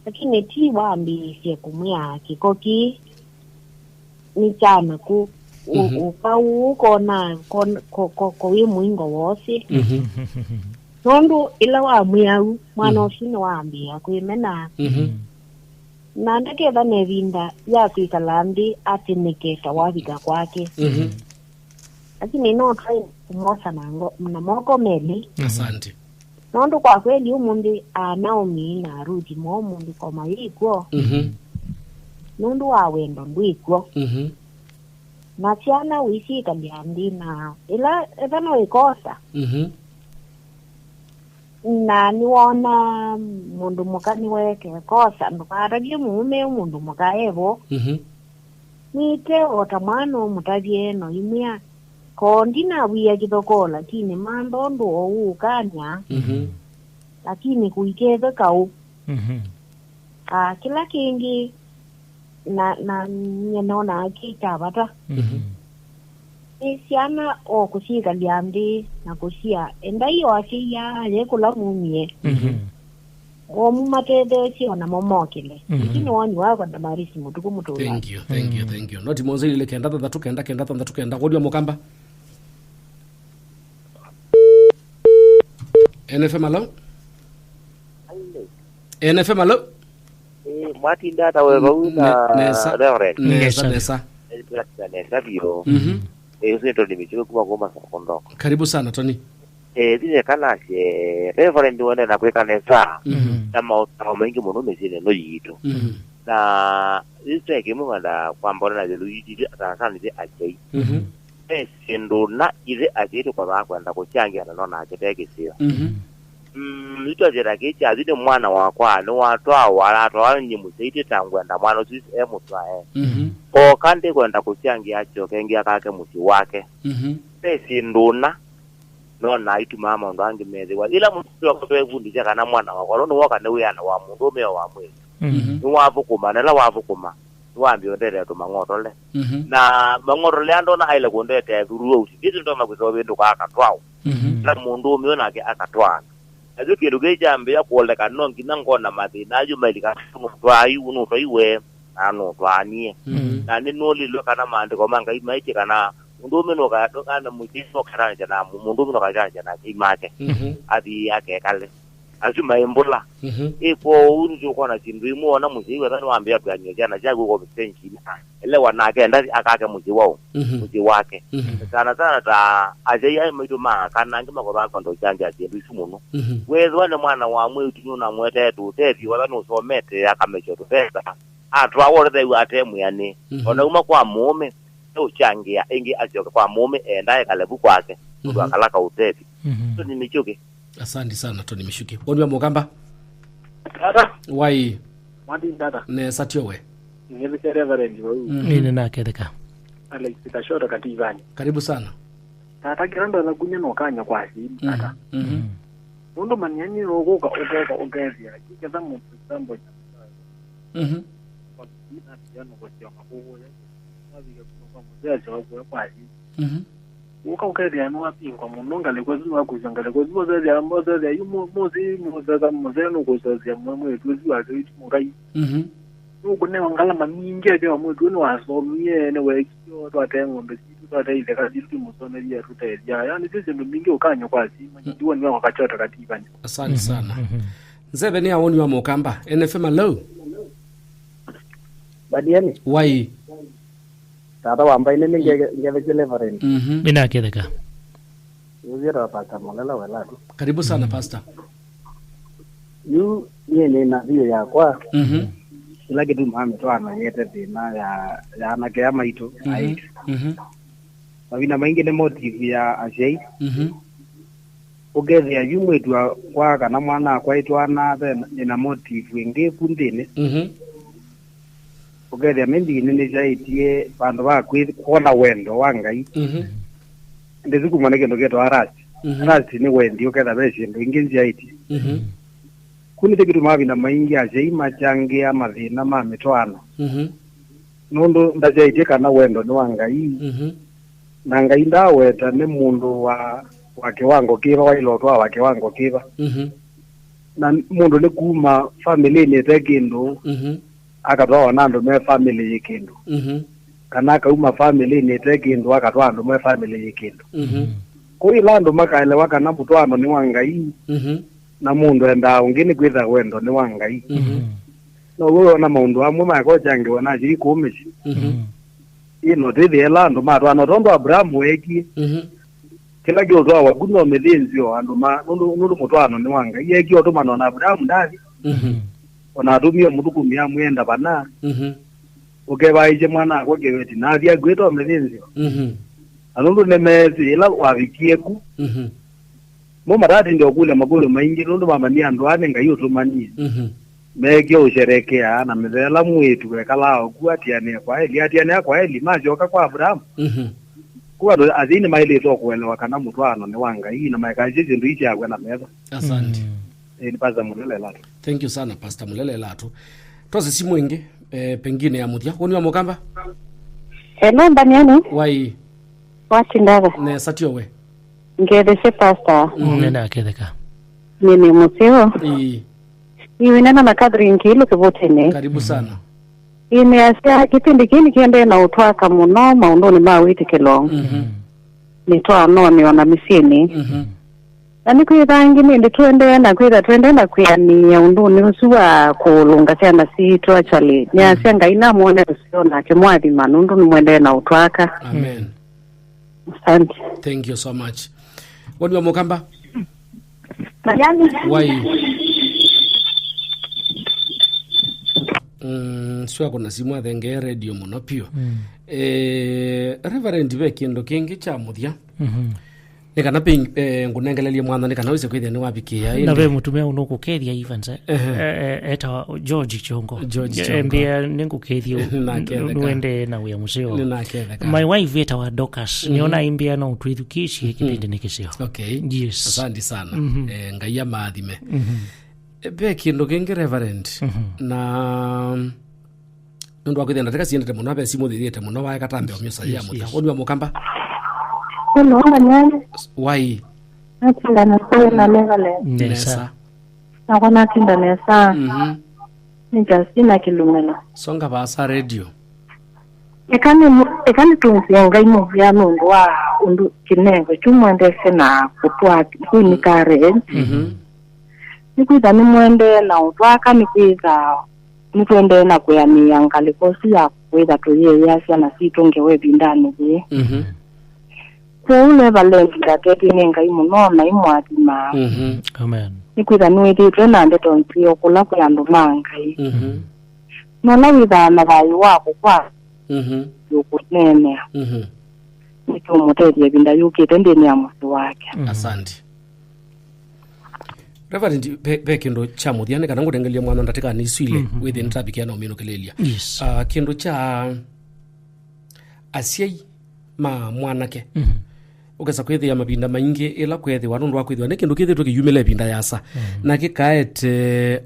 Lakini ti wambĩĩsye kũmwĩa kĩko kĩĩ nĩ kya naku, ũ-, mhm, ũka ũũ kona, kon-, ko-, ko-, ko wĩ mũingo wosĩ. Mhm. Nũndũ ĩla wamwĩa u, mwana, mhm, ũsu nĩwambĩĩa kwĩmena. Mhm. Na ndaketha na ĩvinda ya kwĩkala nthĩ atĩnĩke ta wavika kwake. Mhm. Lakini no twaĩ kũmwosa na ngo-, na moko melĩ. Asante. Nũndũ kwa kweli ũmũnthĩ, a, Naomi na Ruthi mo ũmũnthĩ ko mayĩkw'o. Mhm. Nũndũ wa wendo ndwĩkw'o. Mhm. Na syana ũisyĩkalya nthĩ na ĩla ethana ĩkosa. Mhm. Na nĩwona mũndũ mũka nĩweke kosa, ndũkatavye mũũme mũndũ mũka evo. Mhm. Nĩte o ta mwana ũmũtavye no imwĩa, ko ndinawia kĩthokoo, lakini mantha ũndũ o ũũkany'a, mhm, lakini kũikethwe kaũ. Mhm. Ah, kĩla kĩngĩ na, na nyie nonaa kĩ kya vata. Mhm. Nĩ syana o kũsyĩkalya nthĩ na kũsya, endai o asyai aa aye kũla mumie. Mhm. O mũmatetheesye o namo mokĩle. Mhm. Isu nĩ woni wakwa, Damaris Mũtukũ Mũtũla. Thank you, thank you, mm, thank you. Noti mũonza ilĩ kenda thanthatũ kenda kenda thanthatũ kenda. Woni wa Mũkamba. N F M, alo? N F M, alo? Eh, mwatinda ata we vau na, ne-, nesa, Reverend? Nesa, nesa. Nesa. Nesa, nesa biũ. Mhm. Eh, ũsu nĩ Tony Michuku kuma kuma Sakondoko. Karibu sana, Tony. Eh, thine kanasye, Reverend wende na kwĩka nesa. Mhm. Na maũtao maingĩ mũno mĩsyĩnĩ ĩno yitũ. Mhm. Na ĩsu kĩmwe ng'enda kwamba na yelu yitũ, sana sana ithe asyai. Mhm. Ve syĩndũ na ithe asyai tũkothaa kwenda kũkyangĩa na nona kĩte kĩseo. Mhm. Mm, nĩtwasya ta kĩĩ kyathi nĩ mwana wakwa, nĩwatwawa, aratwawa nyie mũsyai tĩ ta ngwenda mwana ũsu e mũtwae. Mhm. Oka ndĩkwenda kũkyangĩa akyoke ngĩa kake mũsyĩ wake. Mhm. Ve syĩndũ na nona itumaa maũndũ angĩ methĩwa. Ĩla mũsyai wakwa twevundĩsya kana mwana wakwa, no nĩwoka nĩ wĩana wa mũndũũme o wa mwĩĩ. Mhm. Nĩwathũkũma, na ĩla wathũkũma, nĩwambĩĩa ũndetee tũmang'otole. Mhm. Na mang'otole aa ndona aĩle kũndetee throughout. Ndĩsĩ ndonya kwĩsa ũvĩndũka akatwawa. Mhm. Na mũndũũme ũyũ nake akatwaana. Nakyo kĩndũ kĩĩ kyambĩĩa kũoleka, no nginya ngona mathĩna ayu mailika, nũtwaa yu, nũtwaiwe, na nũtwaanie. Mhm. Na nĩnũlilwe kana maandĩko ma Ngai maĩtye kana mũndũũme nũka-, nũka-, mũsyai nũkatanĩsya na mũ-, mũndũũme nũkatanĩsya na asyai make. Mhm. Athi akekale. Asu maĩ mbũla. Mhm. Ĩ kwoou nĩtũkwona syĩndũ imwe, ona mũsyai wetha nĩwambĩa kwĩanĩa syana syaku ũko vitenjini, elewa nake enda akake mũsyĩ wao, Mhm. mũsyĩ wake. Mhm. Sana sana ta asyai aĩ maitũ ma kana angĩ makothaa kwenda ũkyangĩa syĩndũ isu mũno. Mhm. Wethĩwa nĩ mwana wa mwĩĩtu nũnamũetee tũũtethyo, wetha nũsomete akamesya tũvesa, atwawa ũtetheew'a ate mwĩanĩe. Mhm. Ona uma kwa mũũme, eũkyangĩa ĩngĩ asyoke kwa mũũme, enda ekale vu kwake, nũndũ Mhm. akala kaũtethyo. Mhm. So nĩ mĩkyũkĩ. Asante sana, Tony Mishuki. Woni wa Mũkamba? Tata. Wai. Mwati tata. Nesa tyo we. Nĩthĩkĩe Reverend vau. Mhm. Nĩ nĩnaketheka. Alex Kashoto Kativani. Karibu sana. Tata, kĩla ndona kunya no kanya kwa asyai, tata. Mhm. Nũndũ manyani ũkũka ũkeka ũkethĩa kĩketha mũndũ example ya Mhm. Mũsyai nũkũsyoka kũkũya, wavika kuma kwa mũsyai asyoka kũya kwa asyai. Mhm. Ũka ũkethĩa nĩwapingwa mũno, ngalĩko ĩsu nĩwakusya ngalĩko ĩsu, mosethĩa mosethĩa yu mũsi mũseka mũsee nũkũsosya mwe mwĩĩtu ũsu wake witũ mũkai. Mhm. Nũkũnewa ngalama nyingĩ akĩwa mwĩĩtu ũyũ nĩwasomie, nĩweekie, twatee ng'ombe sitũ, twatee itheka sitũ, tũmũsomethya, tũtethya. Yaani, syo syĩndũ mbingĩ ũkany'o kwa asyai, manyindiwa nĩwe kwa Kashoto Kativani. Asante sana. Mhm. Nzeve nĩ ya woni wa Mũkamba. N F M, hello. Badiani. Wai. Tata wa Mbaine nĩ nge- ngethekie Reverend. Mhm. Nĩnaketheka. Ũthiĩ ta Pastor Mũlela welatu. Karibu sana, Pastor. Yu niĩ nĩ na view yakwa. Mhm. Kĩla kĩtumaa mĩtwaano yete thĩna ya ya anake aa maitũ Mhm. aĩtu. Mhm. Mavinda maingĩ nĩ motive ya asyai. Mhm. Ũkethĩa yu mwĩĩtu wakwa kana mwana wakwa aitwaana ve ĩna motive ĩngĩ ku nthĩnĩ. Mhm. Ũkethĩa maybe nĩnĩsyaĩtye vandũ va kwĩ- kwona wendo wa Ngai. Mhm. Ndĩsukuma nĩ kĩndũ kĩtawa lust. Mhm. Lust nĩ wendi, ũketha ve syĩndũ ingĩ nzyaĩtye. Mhm. Kĩu nĩkyo kĩtumaa mavinda maingĩ asyai makyangĩa mathĩna ma mĩtwaano. Mhm. Nũndũ ndasyaĩtye kana wendo nĩ wa Ngai. Mhm. Na Ngai ndaaweta nĩ mũndũ wa wa kĩwango kĩva, waĩle ũtwawa wa kĩwango kĩva. Mhm. Na mũndũ nĩ kuma famĩlĩnĩ ĩte kĩndũ, Mhm. akatwawa na andũ me famĩlĩ yĩ kĩndũ. Mhm. Kana akauma famĩlĩnĩ ĩte kĩndũ, akatwaa andũ me famĩlĩ yĩ kĩndũ. Mhm. Kwoou ĩla andũ makaelewa kana mũtwaano nĩ wa Ngai, Mhm. na mũndũ endaa ũngĩ nĩ kwĩtha wendo nĩ wa Ngai. Mhm. Now'o wĩona maũndũ amwe makokyangĩwa na asyai kũũ mĩsyĩ. Mhm. Ĩ, no twĩthĩe ĩla andũ matwaana, o tondũ Abrahamu weekie. Mhm. Kĩla kĩũtwawa ku no mĩthĩnzĩo andũ ma, nũndũ, nũndũ mũtwaano nĩ wa Ngai. Eekie ũtũmano na Abrahamu ndathi. Mhm. O na atũmie mũthũkũmi amwĩa enda vana. Mhm. Ũkevaĩĩsye mwana-akwa kĩveti, na athi akwĩta o mĩthĩnzĩo. Mhm. Na nũndũ nĩmeesĩ ĩla wavikie ku, Mhm. Mo matatindĩa ũkũlya makũlyo maingĩ nũndũ mamanyie andũ aa nĩ Ngai ũtũmanie. Mhm. Meekie ũsherekea na mĩthela mwĩĩtu wekalaa oku atianĩe kwa eli. Atianĩa kwa eli, masyoka kwa Abrahamu. Mhm. Kũu andũ asyai nĩmaĩlĩte o kũelewa kana mũtwaano nĩ wa Ngai na maikaisye syĩndũ ii syaw'a na metho. Asante. Mm. Ĩĩ, nĩ Pastor Mũlela Elatu. Thank you sana, Pastor Mũlela Elatu. Twose simu ĩngĩ, eh, pengine ya mũthya. Woni wa Mũkamba? Hello, Mbaniani. Wai. Watindaga? Nesa tyo we. Ngethesye Pastor. Mhm. Nĩnaketheka. Nĩ nĩ mũseo. Ĩĩ. Nĩwĩnena na Catherine Kiilu Kĩvũtĩnĩ. Karibu sana. Ĩĩ, nĩasya kĩpindi kĩĩ nĩkĩendee na ũtwaka mũno maũndũnĩ ma wĩtĩkĩlo. Mhm. Mĩtwaanonĩ o na mĩsyĩnĩ. Mhm. Na nĩkwĩtha angĩ nĩndĩ tũendee na kwĩtha tũendee na kwĩanĩĩa ũndũnĩ ũsu wa kũlũnga syana sitũ. Actually, nĩasya Ngai namwone ũseo nake mwathima nũndũ nĩmwendee na ũtwaka. Amen. Asante. Thank you so much. Woni wa Mũkamba? Mayani. Wai. Mm, sure, kuna simu athengee radio mũno piũ. Mm. Eh, Reverend, ve kĩndũ kĩngĩ kya mũthya. Mhm. Nĩ kana pĩ, eh, ngũnengelelie mwana nĩ kana wĩse kwĩthĩa nĩwavikĩĩa. Na ĩndĩ ve mũtumĩa ũnũkũkethya Evans, eh? Ehe. Eh, eh, etawa George Chongo. George Chongo. Mbĩa nĩngũkethya. Nĩnaketheka. Nũendee na wĩa mũseo. Nĩnaketheka. My wife etawa Dorcas. Mhm. Nĩona imbĩa no ũtwĩthukĩĩsye kĩpindi nĩ kĩseo. Okay. Yes. Asante sana. Mhm. Eh, Ngai amaathime. Mhm. Eh, ve kĩndũ kĩngĩ, Reverend. Mhm. Na nũndũ wa kwĩthĩa ndatĩka siendete mũno, ve simũ thĩthĩte mũno, waeka tambe omyosa ya mũthya. Yes, yes. Woni wa Mũkamba? Hello, Mbaniani. Wai. Natinda nesa na Reverend. Nesa. Nesa. Nakwa natinda nesa. Mhm. Nĩ Justina Kĩlumĩlo. Songa vaasa radio. Eka nĩ, eka nĩtũngĩe Ngai mũvea nũndũ wa ũndũ kĩnengo kĩu mwendesye na kũtwaa kũinĩka rent. Mhm. Nĩkwĩtha nĩmũendee na ũtwaka, nĩkwĩtha nĩtũendee na kwĩanĩĩa ngalĩko ĩsu ya kwĩtha tũyĩeea syana sitũ ngewa ĩvindanĩ yĩĩ. Mhm. Kwoou Reverend, ndaketĩnĩ Ngai mũno na imwathima. Mhm. Amen. Nĩkwĩtha nĩwĩthĩĩtwe na ndeto nzeo kũla kwĩ andũ ma Ngai. Mhm. Nola wĩthaa na thayũ wa kũkwa Mhm. yũkũneenea. Mhm. Nĩkĩũmũtethya ĩvinda yũkĩte nthĩnĩ ya mũsyĩ wake. Mhm. Asante. Reverend, ve, ve kĩndũ kya mũthya nĩ kana ngũtengelye mwana ndatĩkanĩ isu ilĩ, mhm, wĩthĩe nĩtavikĩa na ũminũkĩlĩlya. Yes. Ah, kĩndũ kya asyai ma mwanake. Mhm. Ũkesa kwĩthĩa mavinda maingĩ ĩla kwethĩwa nũndũ wa kwĩthĩwa nĩ kĩndũ kĩthĩtwe kĩyumĩla ĩvinda yasa, mhm, na kĩkaete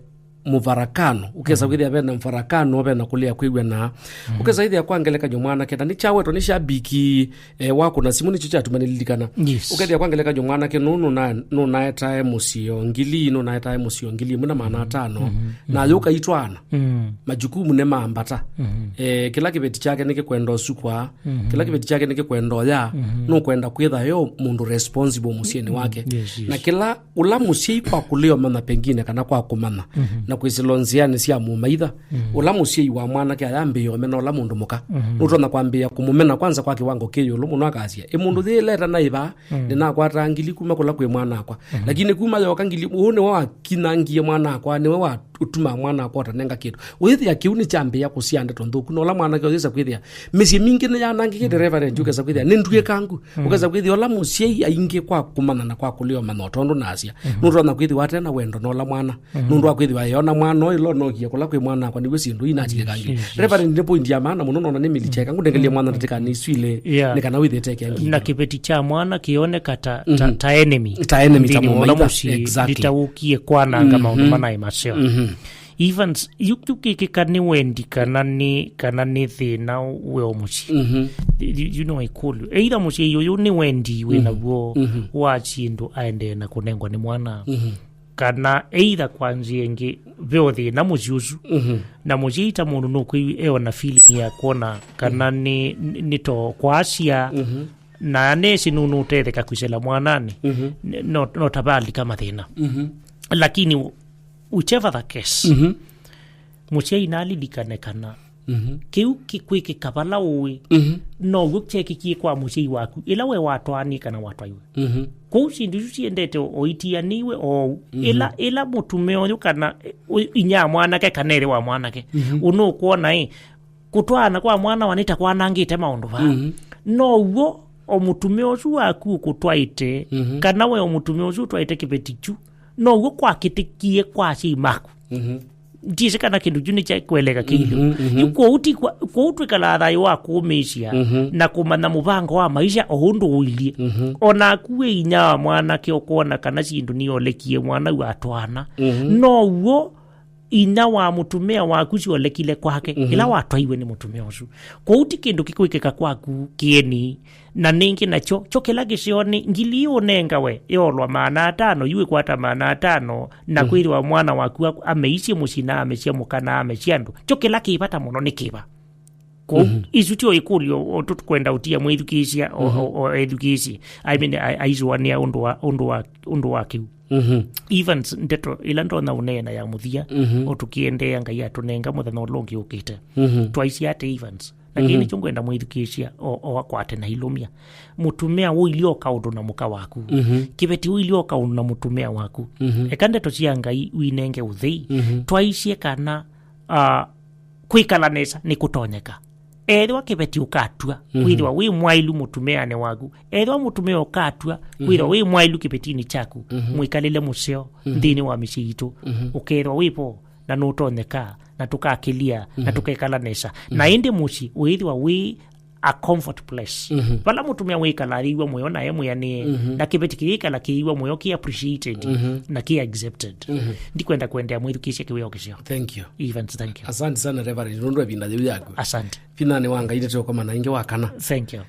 mũvarakano. Ũkesa, mhm, kwĩthĩa vena mvarakano, vena kũlea kwĩw'ana. Mhm. Ũkesa ĩthĩa kwa ngelekany'o mwanake, na nĩkyawetwa nĩ shabiki, eh, wakũna simũ, nĩkyo kyatuma nĩlilikana. Yes. Ũkethĩa kwa ngelekany'o mwanake nũũ nũna-, nũnaetae mũsyĩ o ngili, nũnaetae mũsyĩ o ngili ĩmwe na maana atano, mhm, na mhm, ayũka itwana. Mm. Majukumu nĩ mambata. Mhm. Eh, kĩla kĩveti kyake nĩkĩkwenda ũsukwa, mhm, kĩla kĩveti kyake nĩkĩkwenda ũya, mhm, nũkwenda kwĩtha yo mũndũ responsible mũsyĩnĩ, mhm, wake. Yes, yes. Na kĩla ũla mũsyai kwa kũlea ũmanya pengine kana kwa kũmanya, mhm, na kwĩsĩla nzĩanĩ sya mũmaitha, mhm, ũla mũsyai wa mwanake ayambĩĩa ũmena ũla mũndũ mũka. Mhm. Nũtonya kwambĩĩa kũmũmena kwanza kwa kĩwango kĩ ĩũlũ mũno, akasya, "Ĩ mũndũ, mhm, yĩĩ leta naĩ vaa, mhm, nĩnakwataa ngili kuma kũla kwĩ mwanakwa." Mhm. Lakini kuma yoka ngili, ũũ nĩwe wakinangie mwanakwa, nĩwe wa ũtumaa mwanakwa ũtanenga kĩndũ. Ũyĩthĩa kĩu nĩkyambĩĩa kũsyaa ndeto nthũku, na ũla mwanake ũyĩsa kwĩthĩa mĩsyĩ mingĩ nĩyanangĩkĩte, mm, Reverend, ũkesa kwĩthĩa nĩ nduĩkangu. Mm. Ũkesa kwĩthĩa ũla mũsyai aingĩ kwa kũmanya na kwa kũlea ũmanya o tondũ nasya, mm-hmm, nũtonya kwĩthĩwa ate na wendo na ũla mwana. Mm-hmm. Nũndũ wa kwĩthĩwa eona mwana ũyũ ĩla ũnokie kũla kwĩ mwana akwa nĩw'o syĩndũ inatilĩkangie. Yes, yes, yes. Reverend, nĩ point ya maana mũno, nona nĩmĩlicheka. Mm. Ngũnengelie mwana ndatĩkanĩ isu ilĩ, yeah, nĩ kana wĩthĩe tekea ngili. Na kĩveti kya mwana kĩoneka ta, ta, mm-hmm, ta enemy. Ta enemy, ta nthĩnĩ wa ũla mũmaitha. Mũsyĩ, exactly, ndĩtaũkie kwananga, mm-hmm, maũndũ manaĩ maseo. Mm-hmm. Evans, yu, yu kĩkĩka nĩ wendi kana nĩ, kana nĩ thĩna we o mũsyĩ? Mhm. You, you know, I call you. Either mũsyai ũyũ nĩ wendi wĩ, mhm, naw'o, mhm, wa syĩndũ aendee na kũnengwa nĩ mwana. Mhm. Kana either kwa nzĩa ĩngĩ, ve o thĩna mũsyĩ ũsu. Mhm. Na mũsyai ta mũndũ nũkwĩw'a eona feeling ya kwona kana, mhm, nĩ, nĩ, nĩ to kwasya. Mhm. Na nĩsĩ nũ-, nũtetheka kwĩsĩla mwananĩ. Mhm. N-, no, no tavalika mathĩna. Mhm. Lakini whichever the case, mhm, mũsyai nalilikane kana, mhm, kĩu kĩkwĩkĩka vala ũĩ, mhm, now'o kyekĩkie kwa mũsyai waku ĩla we watwaanie kana watwaiwe. Mhm. Kwoou syĩndũ isu siendete o itianĩiwe oou. Mhm. Ĩla, ĩla mũtumĩa ũyũ kana, ũ-, inyia wa mwanake kana ĩthe wa mwanake, mhm, ũnũkwona ĩ, kũtwaana kwa mwana wa nĩ ta kwanangĩte maũndũ vaa. Mhm. Now'o o mũtumĩa ũsu waku ũkũtwaĩte, mhm, kana we o mũtumĩa ũsu ũtwaĩte kĩveti kyu, now'o kwakĩtĩkie kwa asyai maku. Mhm. Ndiĩsĩ kana kĩndũ kyu nĩkyakweleka kĩilyo. Mhm, mhm. Yu kwoou ti kwa-, kwoou twĩkalaa thayũ wa kũũmĩĩsya, mhm, na kũmanya mũvango wa maisha o ũndũ ũilyĩ. Mhm. O naku wĩ inyia wa mwanake ũkwona kana syĩndũ nĩyolekie mwana yu atwaana. Mhm. Now'o inyia wa mũtumĩa waku syolekile kwake, mhm, ĩla watwaiwe nĩ mũtumĩa ũsu. Kwoou ti kĩndũ kĩkwĩkĩka kwaku kĩeni. Na nĩngĩ nakyo, kyo kĩla kĩseo nĩ ngili ii ũnengawe, ĩolwa maana atano, yu ĩkwata maana atano, na, mhm, kwĩthĩwa mwana waku aku ameisye mũsyĩ na amesya mũka na amesya andũ. Kyo kĩla kĩ vata mũno nĩ kĩva? Kwoou, mhm, isu tyo ĩkũlyo o tũkwenda ũtia mwĩthukĩĩsya, o, mhm, o, o ethukĩĩsye. I mean, a-, aisũanĩa ũndũ wa, ũndũ wa, ũndũ wa kĩu. Mhm. Evans, ndeto ĩla ndonya ũneena ya mũthia, mhm, o tũkĩendeea Ngai atũnenga mũthenya ũla ũngĩ ũkĩte. Mhm. Twaisye ata Evans? Lakini, mhm, nĩkyo ngwenda mwĩthukĩĩsya o, o akwate na ilũmya. Mũtumĩa ũilyĩ o kaũndũ na mũka waku. Mhm. Kĩveti ũilyĩ o kaũndũ na mũtumĩa waku. Mhm. Eka ndeto sya Ngai winenge ũthei. Mhm. Twaisye kana, ah, kwĩkala nesa nĩ kũtonyeka. Ethĩwa kĩveti ũkatw'a, mhm, kwĩthĩwa wĩ mwaĩlu mũtumĩanĩ waku, ethĩwa mũtumĩa ũkatw'a, mhm, kwĩthĩwa wĩ mwaĩlu kĩvetinĩ kyaku, mhm, mwĩkalĩle mũseo, mhm, nthĩnĩ wa mĩsyĩ yitũ, mhm, ũkethĩwa wĩ vo, na nũtonyeka, na tũkakĩlia, na, mhm, tũkekala nesa. Na, mhm, ĩndĩ mũsyĩ ũĩthĩwa wĩ a comfort place. Mhm. Vala mũtumĩa wĩkala ayĩw'a mũyo na e mwĩanĩe, mhm, na kĩveti kĩyĩkala kĩyĩw'a mũyo, kĩ appreciated, mhm, na kĩ accepted. Mhm. Ndikwenda kũendeea mwĩthukĩĩsya kĩwĩoo kĩseo. Thank you. Evans, thank you. Asante sana, Reverend, nũndũ wa ĩvinda yĩu yaku. Asante. Vinanĩ wa Ngai nĩtũkomana ĩngĩ wa kana. Thank you.